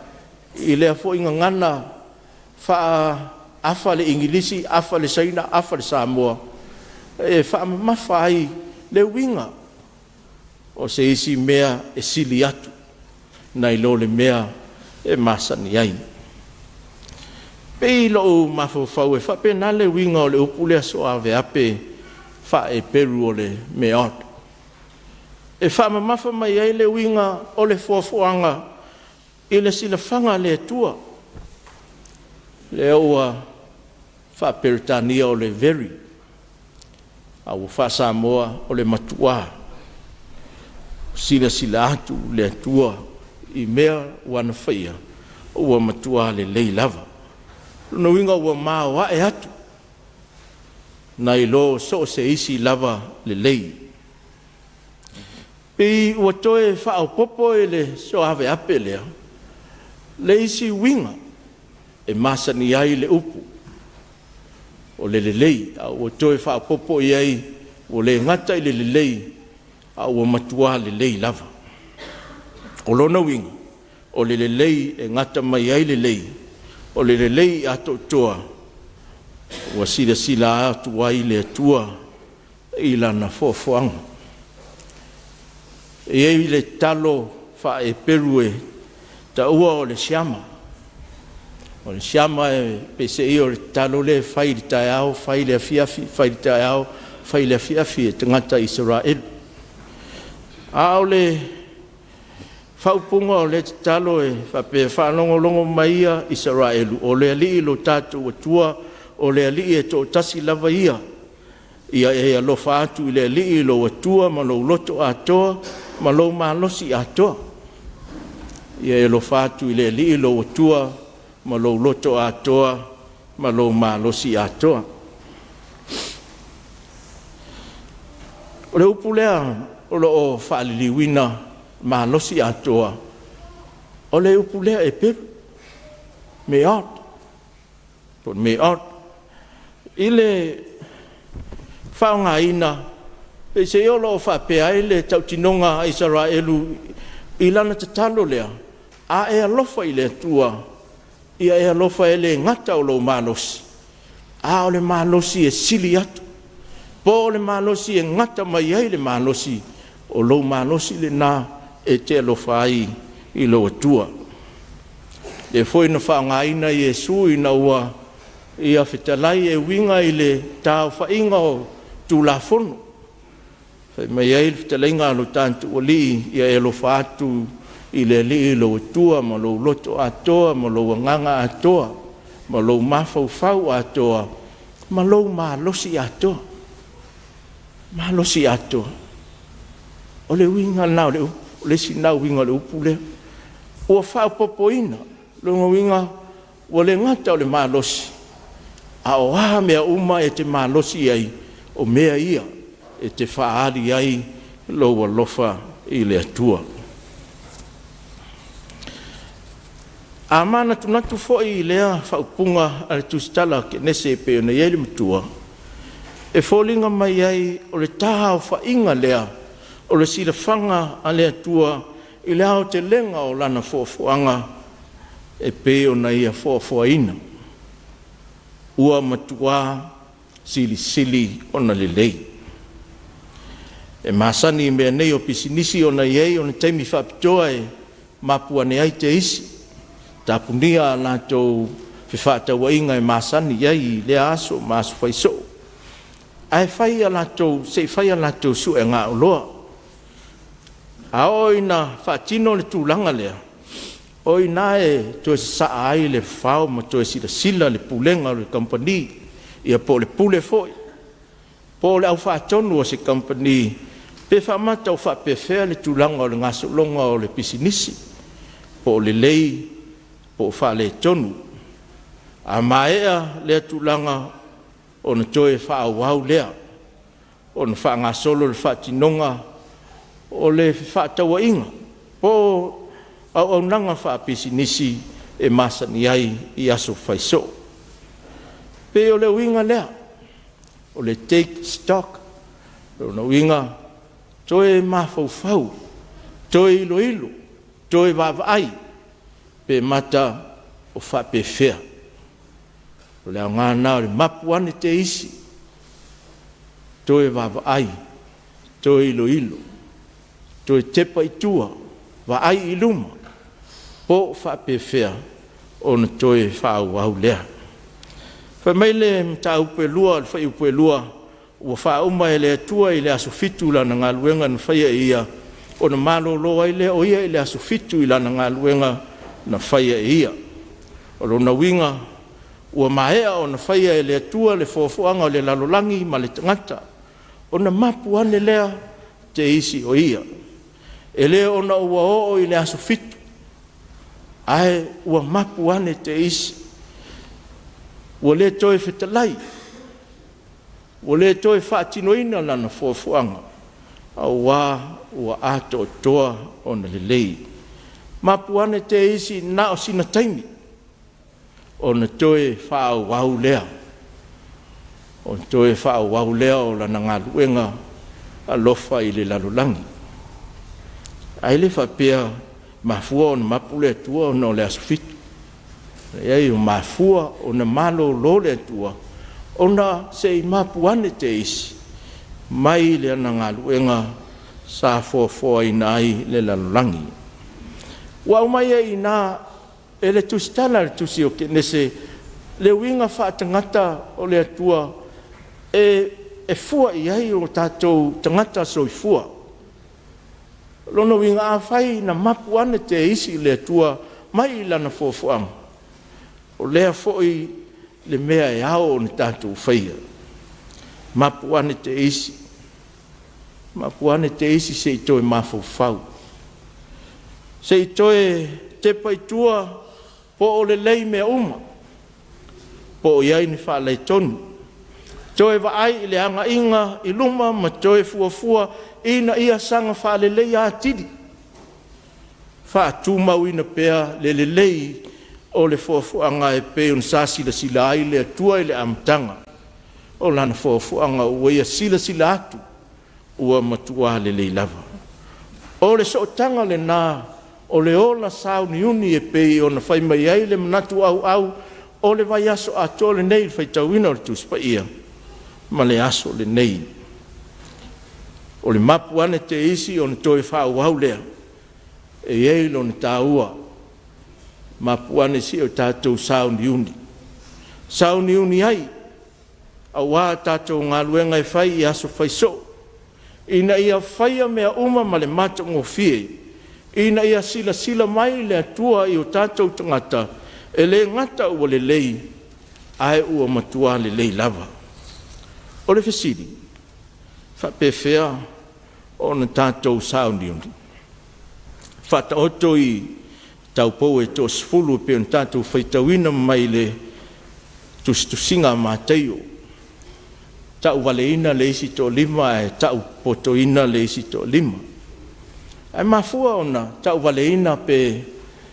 i lea foi gagana faaafa le Igilisi, afa le Saina, afa le Samoa, e faamamafa ai le uiga o se isi mea e sili atu nai lo le mea e masani ai. E pei o lou mafaufau e faapena le uiga o le upu lea soaveape faa-Eperu o le meod. E faamamafa mai ai le uiga o le foafoaga i le silafaga a le Atua, lea ua faa-Peretania o le very, a ua faa-Samoa o le matua silasila atu le Atua i mea ua na faia, ua matua lelei lava. O lona uiga ua maoae atu nai lo so o se isi lava lelei. Pei ua toe faaopoopo i le soaveape lea le isi uiga e masani ai le upu o le lelei, a ua toe faaopoopo i ai, ua le gata i le lelei, a ua matua lelei lava. O lona uiga, o le lelei e gata mai ai le lelei, o le lelei atoatoa ua silasila atu ai le Atua i Lana foafoaga. E i ai le talo faa-Eperu e taua o le siama. O le siama peiseai o le tatalo lea e fai i le taeao fai i le afiafi, fai i le taeao fai i le afiafi e tagata Isaraelu. A o le faaupuga o lea tatalo e faapea, faalogologo mai ia Isaraelu, o le Alii lo tatou Atua, o le Alii e toatasi lava ia. Ia e alofa atu i le Alii lou Atua ma lou loto atoa ma lou malosi atoa. Ia e alofa atu i le Alii lou Atua ma lou loto atoa ma lou malosi atoa. O le upu lea o lo o faaliliuina malosi atoa, o le upu lea Eperu, meod po o le meod. I le faaaogaina, peiseai o lo o faapea ai le tautinoga a Isaraelu i lana tatalo lea, a e alofa i le Atua, ia e alofa e le gata o lou malosi, a o le malosi e sili atu, po o le malosi e gata mai ai le malosi, o lou malosi lena e te alofa ai i lou Atua. O lea foi na faaaogaina Iesu ina ua Ia fetalai e uiga i le taaofaiga o Tulafono, fai mai ai le fetalaiga a lo tatou Alii, ia e alofa atu i le Alii lou Atua ma lou loto atoa ma lou agaga atoa ma lou mafaufau atoa ma lou malosi atoa. Malosi atoa. O le uiga lena o le upu, o le isi lena uiga o le upu lea. Ua faaopoopoina, lona uiga ua le gata o le malosi, a o a mea uma e te malosi i ai, o mea ia e te faaali ai lou alofa i le Atua. A manatunatu foi i lea faaupuga a le Tusitala a Kenese e pei ona i ai le matua, e foliga mai ai o le taaofaiga lea o le silafaga a le Atua i le aotelega o Lana foafoaga e pei ona Ia foafoaina, ua matua silisili ona lelei. E masani i mea nei o pisinisi ona e i ai ona taimi faapitoa e mapu ane ai teisi, tapunia a latou fefaatauaiga e masani ai i lea aso ma aso fai soo, ae fai a latou, se i fai a latou suegaoloa. A oo ina faatino le tulaga lea, o i ina e toe sasaa ai le fao ma toe silasila le pulega o le kamupani, ia po o le Pule foi, po o le au faatonu a se kamupani, pe faamata o faapefea le tulaga o le gasologa o le pisinisi, po o lelei po o faaletonu. A maea lea tulaga ona toe faaauau lea ona faagasolo le faatinoga o le fefaatauaiga po o auaunaga faapisinisi e masani ai i aso fai soo. E pei o le uiga lea o le take stock, o lona uiga, toe mafaufau, toe iloilo, toe vaavaai pe mata o faapefea. O le aoga lena o le mapu ane teisi, toe vaavaai, toe iloilo, toe tepa i tua, vaai i luma, po o faapefea ona toe faaauau lea. Fai mai le mataupu e 2 o le Fuaiupu 2, ua faauma e le Atua i le aso fitu lana galuega na faia e ia, ona malolo ai lea o ia i le aso fitu i lana galuega na faia e ia. O lona uiga, ua maea ona faia e le Atua le foafoaga o le lalolagi ma le tagata, ona mapu ane lea teisi o ia. E le ona ua oo i le aso fitu, ae ua mapu ane teisi, ua le toe fetalai, ua le toe faatinoina lana foafoaga, auā ua atoatoa ona lelei. Mapu ane teisi na o sina taimi ona toe faaauau lea, ona toe faaauau lea o lana galuega alofa i le lalolagi. Ae le faapea e mafua ona mapu le Atua ona o le aso Fitu. Leai, ua mafua ona malolo le Atua ona se i mapu ane teisi mai lana galuega sa foafoaina ai le lalolagi. Ua aumai ai i ina e le tusitala a le Tusi o Kenese le uiga faategata o le Atua e fua i ai o tatou tagata soifua. O lona uiga afai na mapu ane teisi le Atua mai lana foafoaga, o lea foi le mea e ao ona tatou faia, mapu ane teisi, mapu ane teisi se i toe mafaufau, se i toe tepa i tua po o lelei mea uma, po o i ai ni faaletonu, toe vaai i le agaiga i luma ma toe fuafua ina ia saga faaleleia atili, faatumauina pea le lelei o le foafoaga e pei ona sa silasila ai le Atua i le amataga o Lana foafoaga ua Ia silasila atu ua matua lelei lava. O le sootaga lena o le ola sauniuni e pei ona fai mai ai le manatu auau o le vaiaso atoa lenei i le faitauina o le Tusi Paia ma le aso lenei. O le mapu ane teisi ona toe faaauau lea, e i ai lona taua, mapu ane se i o tatou sauniuni, sauniuni ai aua a tatou galuega e fai i aso fai soo, ina ia faia mea uma ma le matagofie, ina ia silasila mai le Atua i o tatou tagata, e le gata ua lelei, ae ua matua lelei lava. O le fesili, Faapefea ona tatou sauniuni? Faataoto i taupou e toasefulu e pei ona tatou faitauina mai le Tusitusiga a Mataio, tauvaleina le isi toalima ae taupotoina le isi toalima. Ae mafua ona tauvaleina pe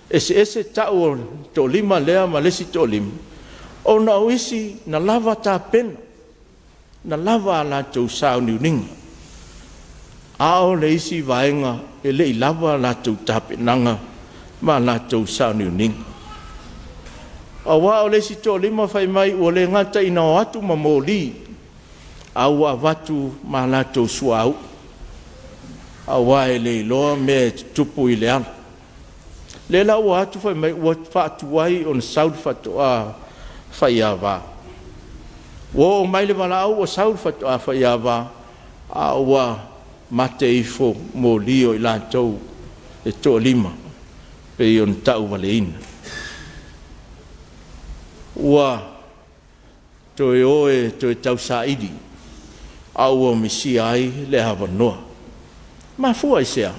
eseese tau o le toalima lea ma le isi toalima, ona o isi na lava tapena, na lava a latou sauniuniga, a o le isi vaega e le i lava a latou tapenaga ma a latou sauniuniga. Aua o le isi toalima fai mai ua le gata ina o atu ma moli, a ua avatu ma latou suauu, aua e le iloa mea e tutupu i le ala. Lea la ua o atu fai mai ua faatuai ona sau le faatoa faiava. Ua oo mai le valaau ua sau le faatoa faiava, a ua mate ifo moli o i latou e toalima e pei ona tauvaleina. Ua toe o e toe tausaili, a ua misia ai le avanoa. E mafua i se a?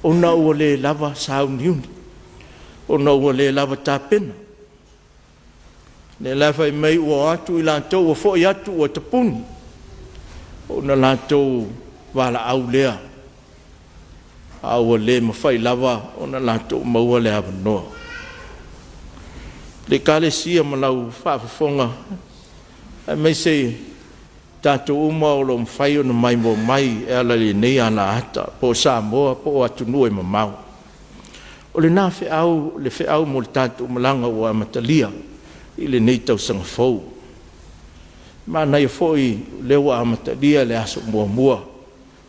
Ona ua le lava sauniuni, ona ua le lava tapena. Lea la fai mai ua o atu i latou ua foi atu ua tapuni, ona latou valaau lea, a ua le mafai lava ona latou maua le avanoa. Le Ekalesia ma lau faafofoga aemaise tatou uma o lo o mafai ona maimoa mai e ala i lenei alaata po o Samoa po o atunuu e mamao, o lena feau, le feau mo le tatou malaga ua amatalia i lenei tausaga fou. Manaia foi o lea ua amatalia le aso muamua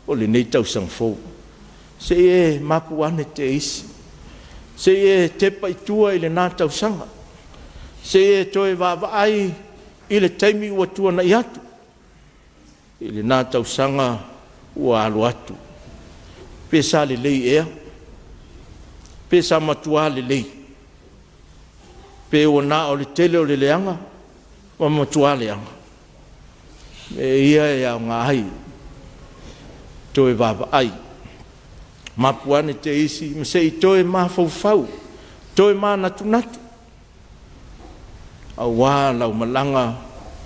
o lenei tausaga fou. Se i e mapu ane te isi, se i e tepa i tua i lena tausaga, se i e toe vaavaai i le taimi ua tuanai atu i lena tausaga ua alu atu, pe sa lelei ea, pe sa matua lelei, pe ua na o le tele o le leaga ma matua leaga. O mea ia e aoga ai le toe vaavaai, mapu ane te isi ma se i toe mafaufau, toe manatunatu aua lau malaga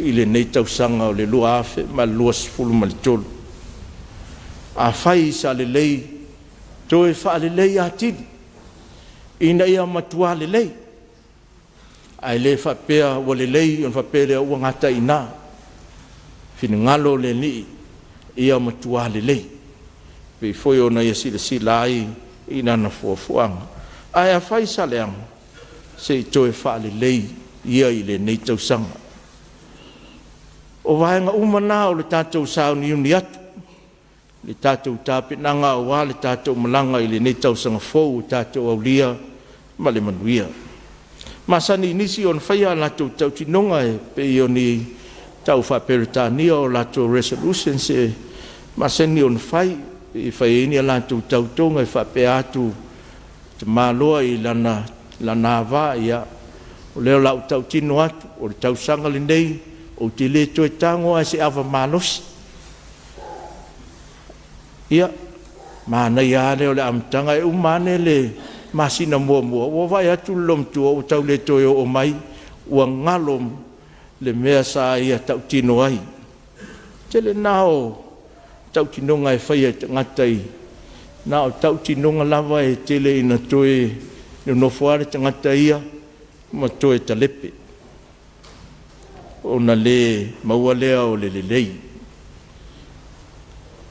i lenei tausaga o le 2023. Afai sa lelei, toe faalelei atili ina ia matua lelei, ae le faapea ua lelei ona faapea lea ua gata ai i ina. Finagalo le Alii ia matua lelei, pei foi ona Ia silasila ai i Lana fuafuaga. Ae afai sa leaga, se i toe faalelei ia i lenei tausaga. O vaega uma na o le tatou sauniuni atu i le tatou tapenaga aua le tatou malaga i lenei tausaga fou ua tatou aulia ma le manuia. E masani i nisi ona faia a latou tautinoga e pei o ni tau faa-Peretania o latou resolutions e masani ona fai, e fai ai ni a latou tautoga e faapea atu, tamaloa i lana va, ia, o lea o le a ou tautino atu, o le tausaga lenei ou te le toe tago lava i se ava malosi. Ia, manaia lava lea o le amataga, e uma ane le masina muamua ua vaai atu le loomatua ua tau le toe oo mai, ua galo le mea sa ia tautino ai. Tele na o tautinoga e faia e tagata, na o tautinoga lava e tele ina toe nonofo lava le tagata ia ma toe talepe ona le maua lea o le lelei.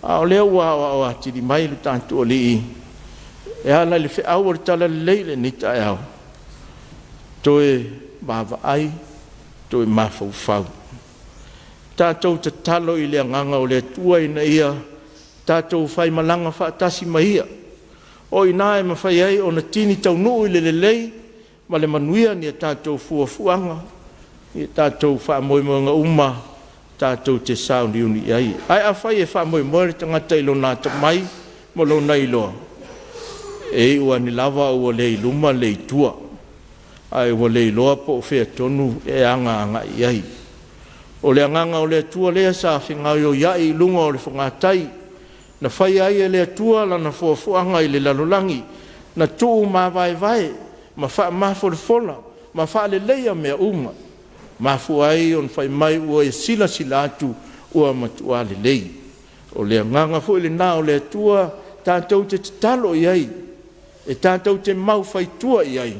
A o lea ua aoao atili mai le tatou Alii e ala i le feau o le talalelei i lenei taeao, toe vaavaai, toe mafaufau. Tatou tatalo i le agaga o le Atua ina ia tatou faimalaga faatasi ma Ia, o i ina e mafai ai ona tini taunuu i le lelei ma le manuia ni a tatou fuafuaga i tatou faamoemoega uma tatou te sauniuni i ai. Ae afai e faamoemoe le tagata i lona atamai ma lona iloa, e iu ane lava ua le i luma le i tua, ae ua le iloa po o fea tonu e aga agai i ai. O le Agaga o le Atua lea sa fegaoioiai i luga o le fogatai, na faia ai e le Atua Lana foafoaga i le lalolagi, na tuumavaevae ma faamafolefola ma faaleleia mea uma. Mafua ai ona fai mai, “Ua e silasila atu ua matuā lelei.” O le Agaga foi lena o le Atua tatou te tatalo i ai, e tatou te maufaitua i ai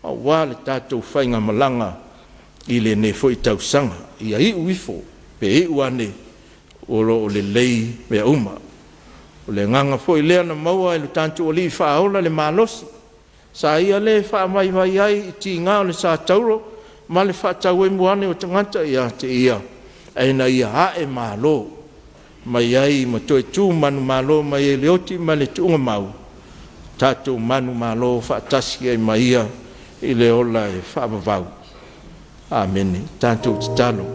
aua le tatou faigamalaga i lenei foi tausaga, ia iu ifo pe iu ane o lo o lelei mea uma. O le agaga foi lea na maua e le tatou Alii Faaola le malosi sa Ia le faavaivai ai i tiga o le sa tauro ma le faatauemu ane o tagata ia te Ia, ina ia a'emalo mai ai ma toe tu manumalo mai ai i le oti ma le tuugamau, tatou manumalo faatasi ai ma Ia i le ola e faavavau. Amene. Tatou tatalo.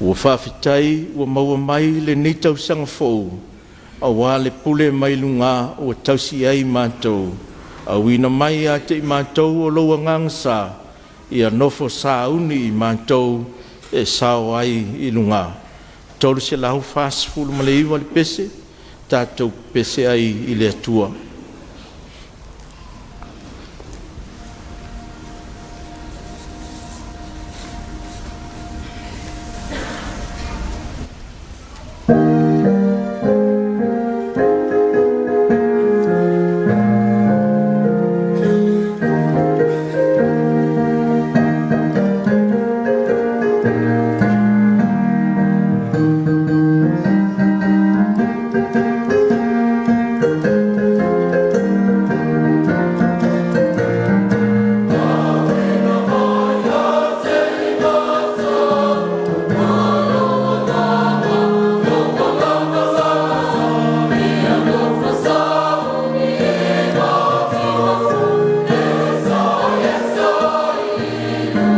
Ua faafetai ua maua mai lenei tausaga fou aua le pule mai luga ua tausi ai matou, auina mai ia te i matou o lou Agaga Sa, ia nofo sauni i matou e sao ai i luga. 349 le pese, tatou pepese ai i le Atua. Nofo sauni e sao e sao ai i luga.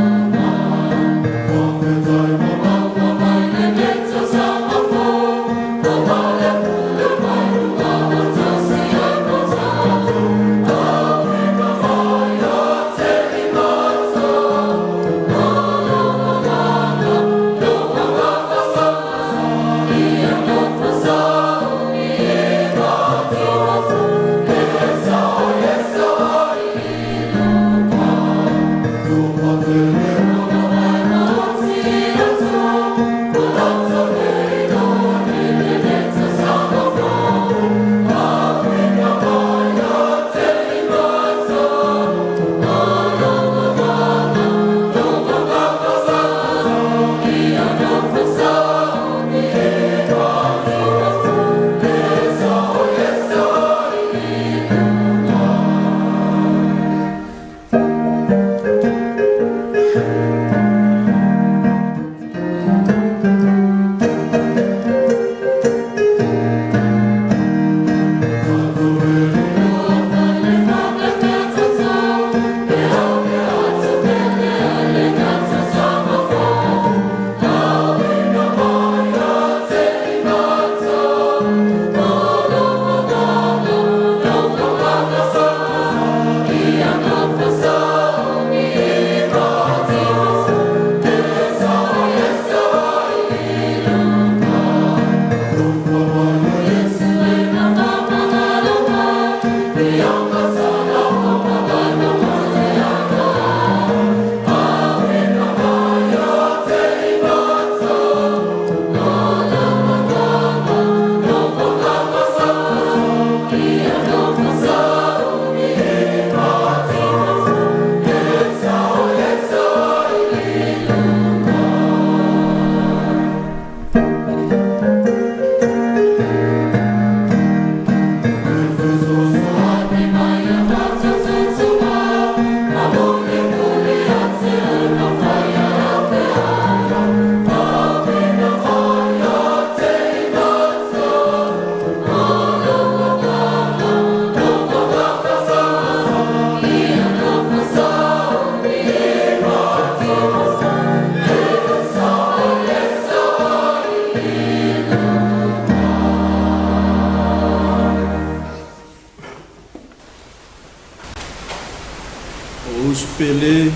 Ou uso pele,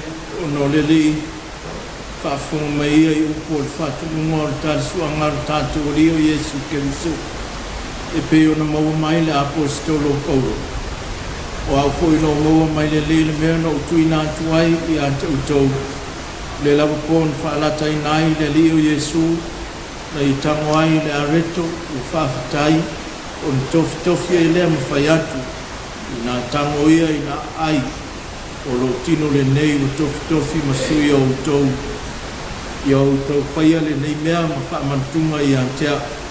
ona o le Alii, faafofoga mai ia i upu o le faatonuga o le talisuaga a lo tatou Alii o Iesu Keriso, e pei ona maua mai e le Aposetolo o Paulo. O au foi na ou maua mai le Alii le mea na ou tuuina atu ai ia te outou, o le lava po na faalataina ai le Alii o Iesu, na ia tago ai i le areto ua faafetai, ona tofitofi ai lea ma fai atu, Ina tago ia ina aai, o lou tino lenei ua tofitofi ma sui o outou, ia outou faia lenei mea ma faamanatuga ia te a'u.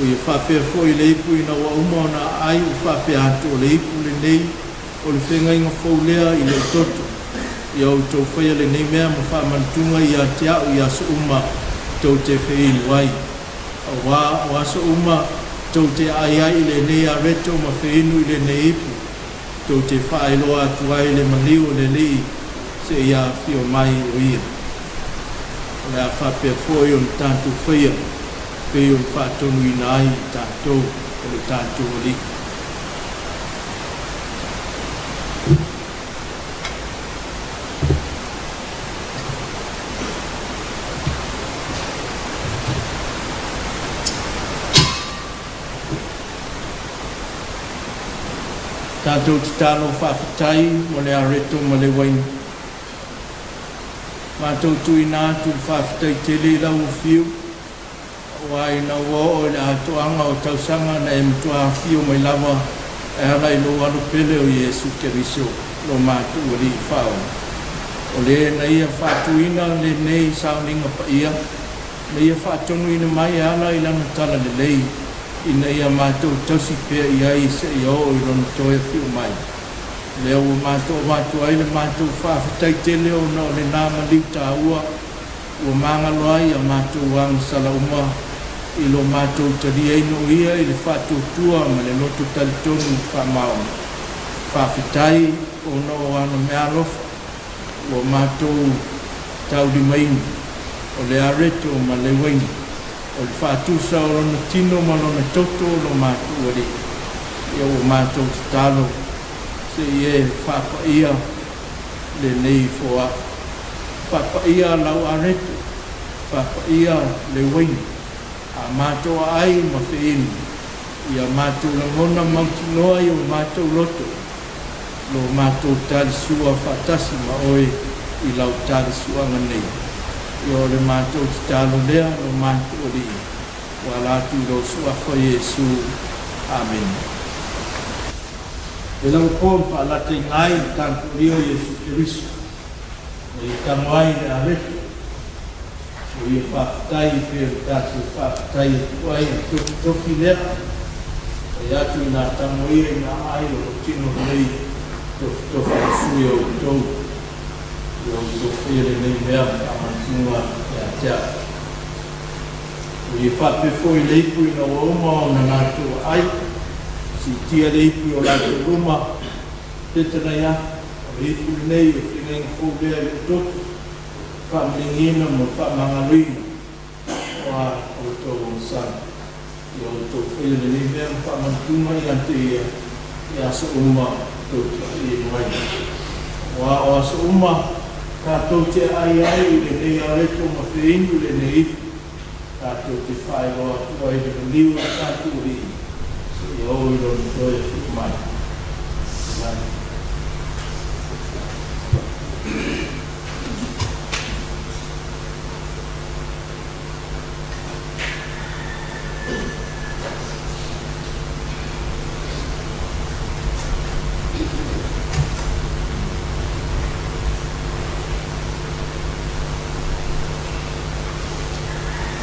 Ua ia faapea foi le ipu ina ua uma ona aai ua faapea atu, O le ipu lenei o le feagaiga fou lea i lou toto. Ia outou faia lenei mea ma faamanatuga ia te a'u i aso uma tou te feinu ai. Auā o aso uma tou te aai ai i lenei areto ma feinu i lenei ipu, tou te faailoa atu ai le maliu o le Alii seia afio mai o Ia. O le a faapea foi ona tatou faia pei ona faatonuina ai i tatou e lo tatou Alii. Tatou tatalo faafetai mo le areto ma le uaina. Matou tuuina atu le faafetai tele i lau Afio, aua ina ua oo i le atoaga o tausaga na e matua afio mai lava e ala i lou Alo pele o Iesu Keriso lo matou Alii Faaola. O Le na Ia faatuina lenei sauniga paia, na Ia faatonuina mai e ala i Lana talalelei, ina ia matou tausi pea i ai seia oo i Lona toe afio mai. Lea ua matou avatu ai le matou faafetai tele ona o lena maliu taua ua magalo ai a matou agasala uma i lo matou taliaina o Ia i le faatuatua ma le loto talitonu faamaoni. Faafetai ona o ana meaalofa ua matou taulimaina, o le areto ma le uaina, o le faatusa o Lona tino ma Lona toto lo matou Alii. Ia ua matou tatalo se i e faapaia lenei foaa. Faapaia lau areto, faapaia le uaina, a matou aai ma feinu, ia matou lagona mautinoa i o matou loto lo matou talisua faatasi ma Oe i lau talisuaga nei. Ia o le matou tatalo lea lo matou Alii, ua ala atu i lou Suafa Iesu. Amene. Le lava po na faalataina ai le tatou Alii o Iesu Keriso, na ia tago ai le areto, ua ia faafetai e pei ona tatou faafetai atu ai, ona tofitofi lea, fai atu, Ina tago ia ina aai, o lou tino lenei tofitofi ma sui o outou. Ia outou faia lenei mea ma faamanatuga ia te a'u. Ua ia faapea foi le ipu ina ua uma ona latou aai, siitia le ipu i o latou luma, fetalai atu, O le ipu lenei o le feagaiga fou lea i lou toto, faamaligiina mo le faamagaloina o a outou agasala. Ia outou faia lenei mea ma faamanatuga ia te ia i aso uma tou te feinu ai. Aua o aso uma tatou te aai ai i lenei areto ma feinu i lenei ipu, tatou te faailoa atu ai le maliu o le tatou Alii seia oo i Lona toe afio mai. Amen.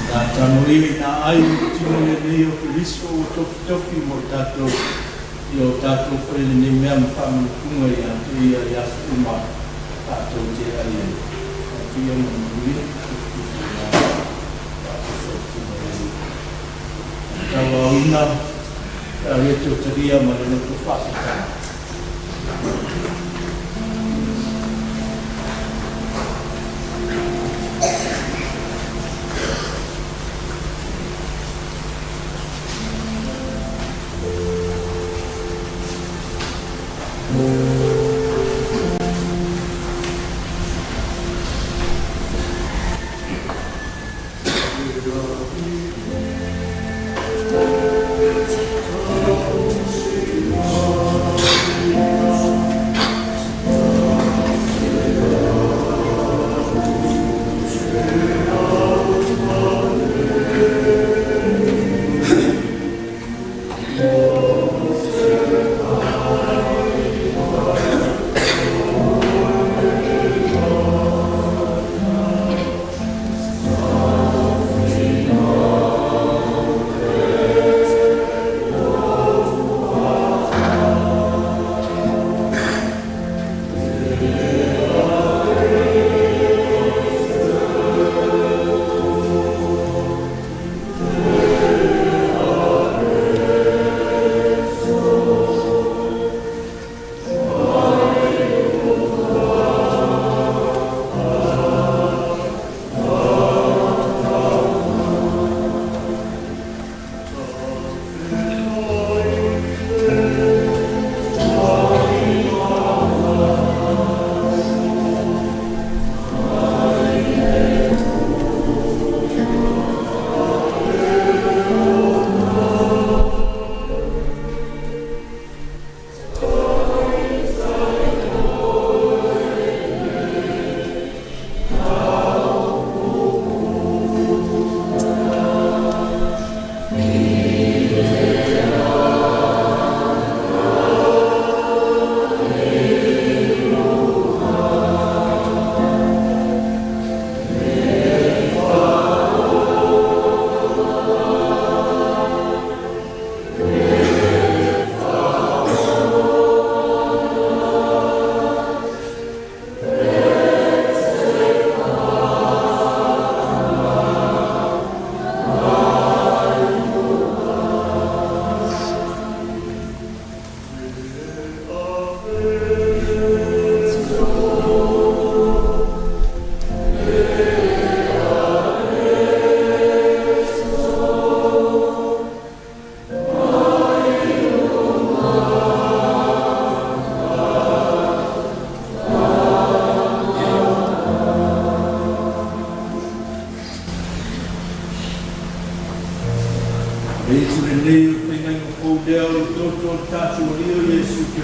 Na tago ia ina aai o le tino lenei o Keriso ua tofitofi mo i tatou, ia o tatou faia lenei mea ma faamanatuga ia te ia i aso uma tatou te ai ai. Atu ia ma le manuia, tufitufi i ina faatusa o le tino lenei. Tauaoina le areto talia ma le loto faafetai.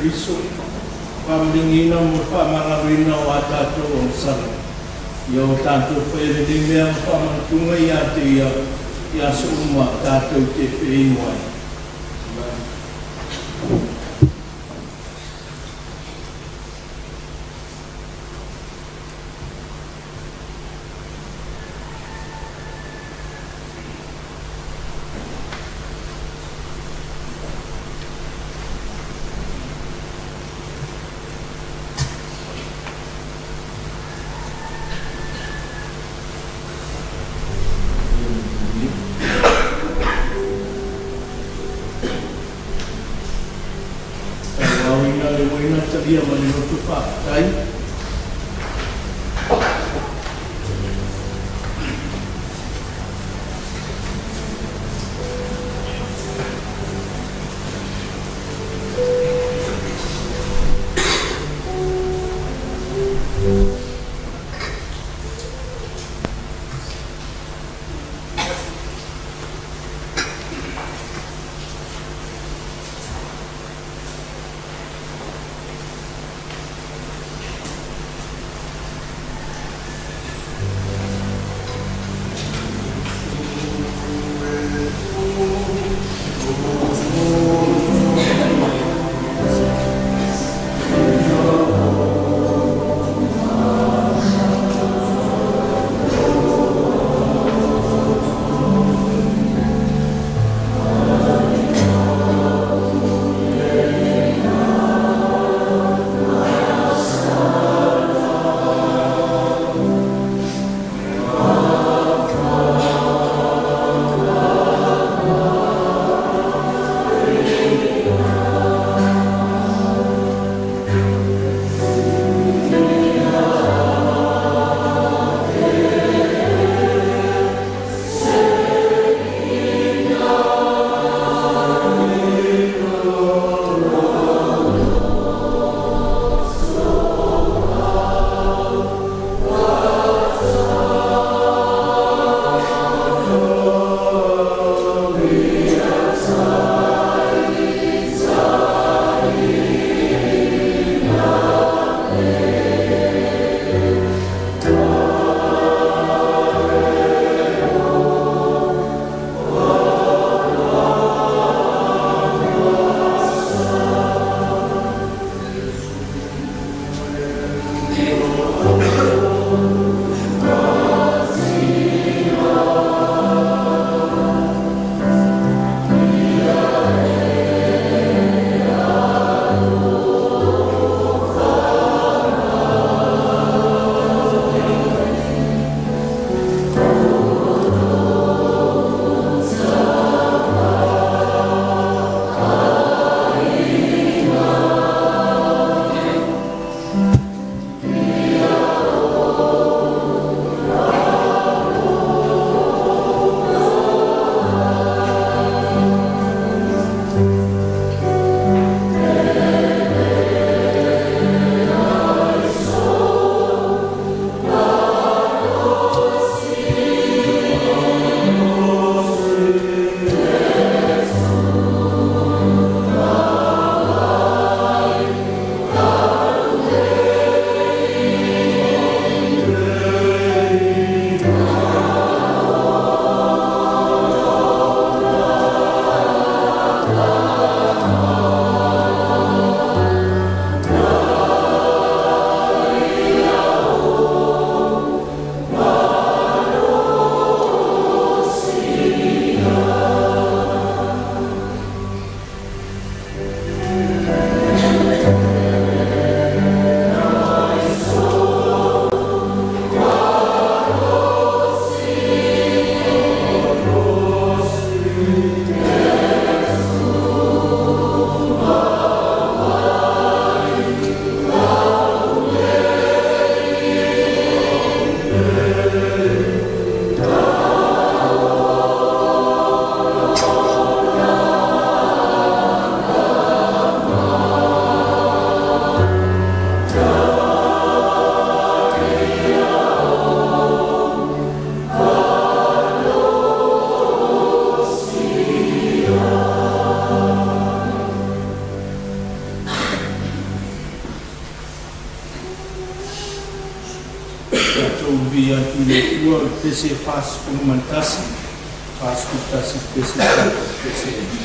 Keriso, faamaliegiina mo le faamagaloina o a tatou agasala. Ia o tatou faia lenei mea ma faamanatuga ia te Ia i aso uma tatou te feinu ai. Tauauina le uaina talia ma le loto faafetai. Tatou viia atu i le Atua o le pese 41, 41.4.6.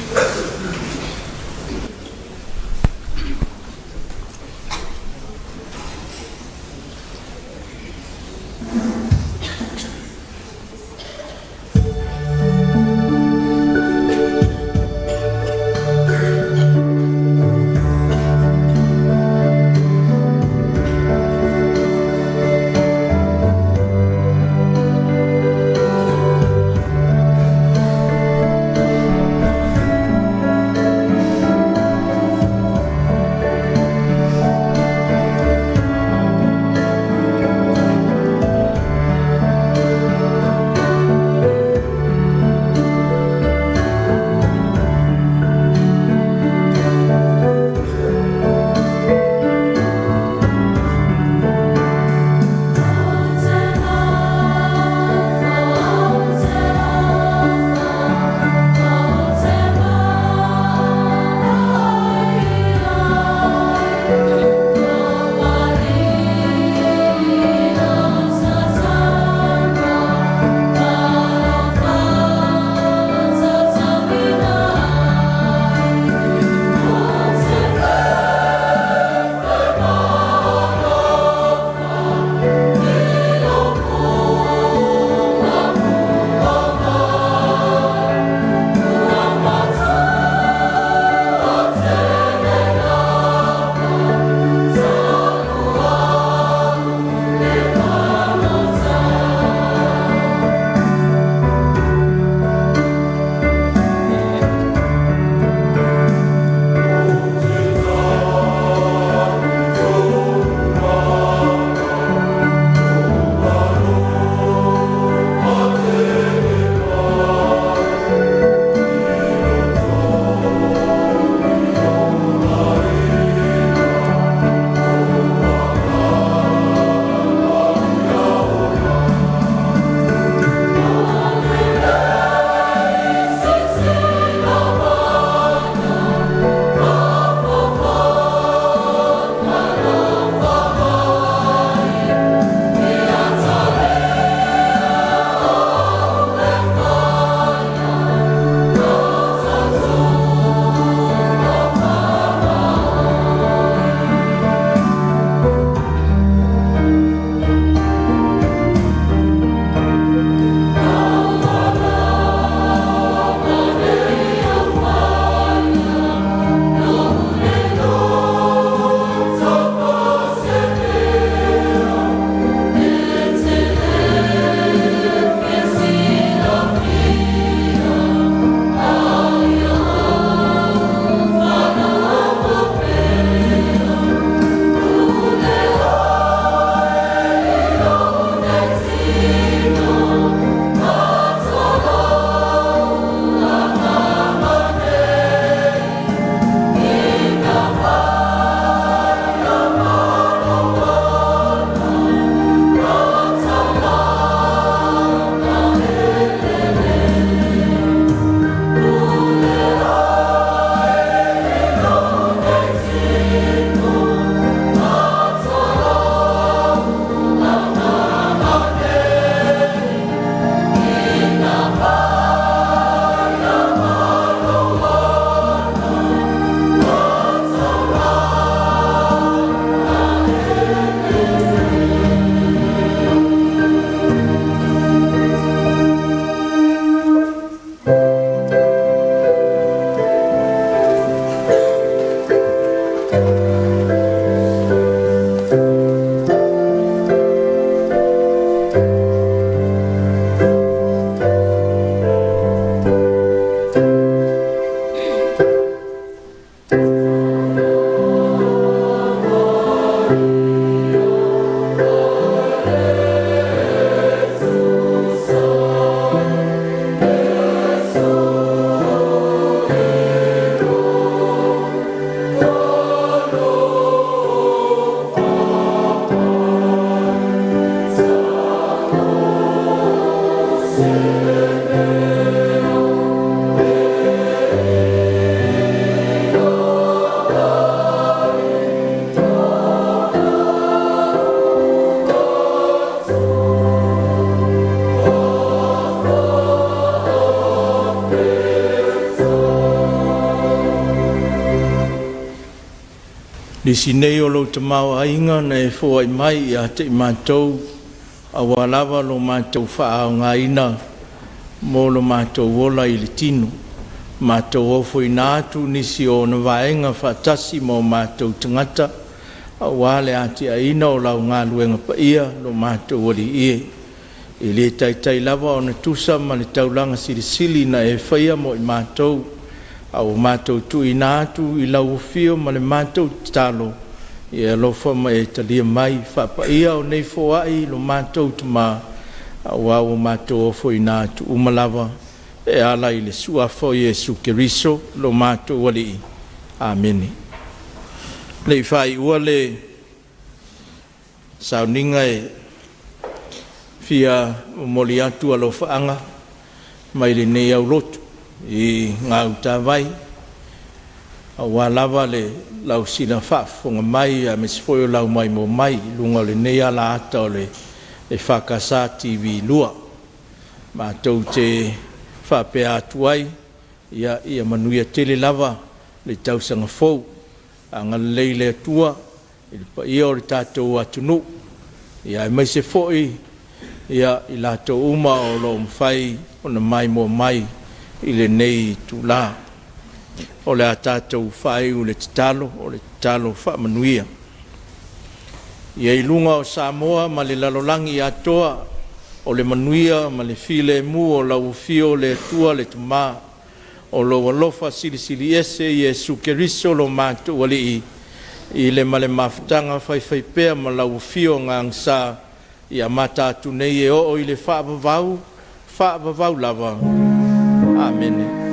Nisi nei o lou tamaoaiga na e foai mai ia te i matou, auā lava lo matou faaaogaina mo lo matou ola i le tino. Matou ofoina atu nisi o ona vaega faatasi ma o matou tagata, auā le atiaeina o lau galuega paia, lo matou Alii e. E le taitai lava ona tusa ma le taulaga silisili na e faia mo i matou, a ua matou tuuina atu i lau afio ma le matou tatalo, ia e alofa ma e talia mai. Faapaia nei foai i lo matou Tama, auā ua matou ofoina atu uma lava e ala i le Suafa o Iesu Keriso lo matou Alii. Amene. Le i faaiua le sauniga, e fia momoli atu alofaaga mai lenei aulotu i gautavai aua lava le lausina faafofoga mai aemaise foi o lau maimoa mai i luga o lenei alaata o le EFKS TV 2. Matou te faapea atu ai, ia manuia tele lava le tausaga fou. Agalelei le Atua i le paia o le tatou atunuu, aemaise foi i latou uma o lo o mafai ona maimoa mai i lenei itula. O le a tatou faaiu i le tatalo, o le tatalo faamanuia. Ia i luga o Samoa ma le lalolagi atoa o le manuia ma le filemu o lau afio le Atua le Tama, o lou alofa silisili Ese Iesu Keriso lo matou Alii, i le ma le mafutaga faifaipea ma lau Afio Gagasa e amata atu nei e oo i le faavavau, faavavau lava. Amene.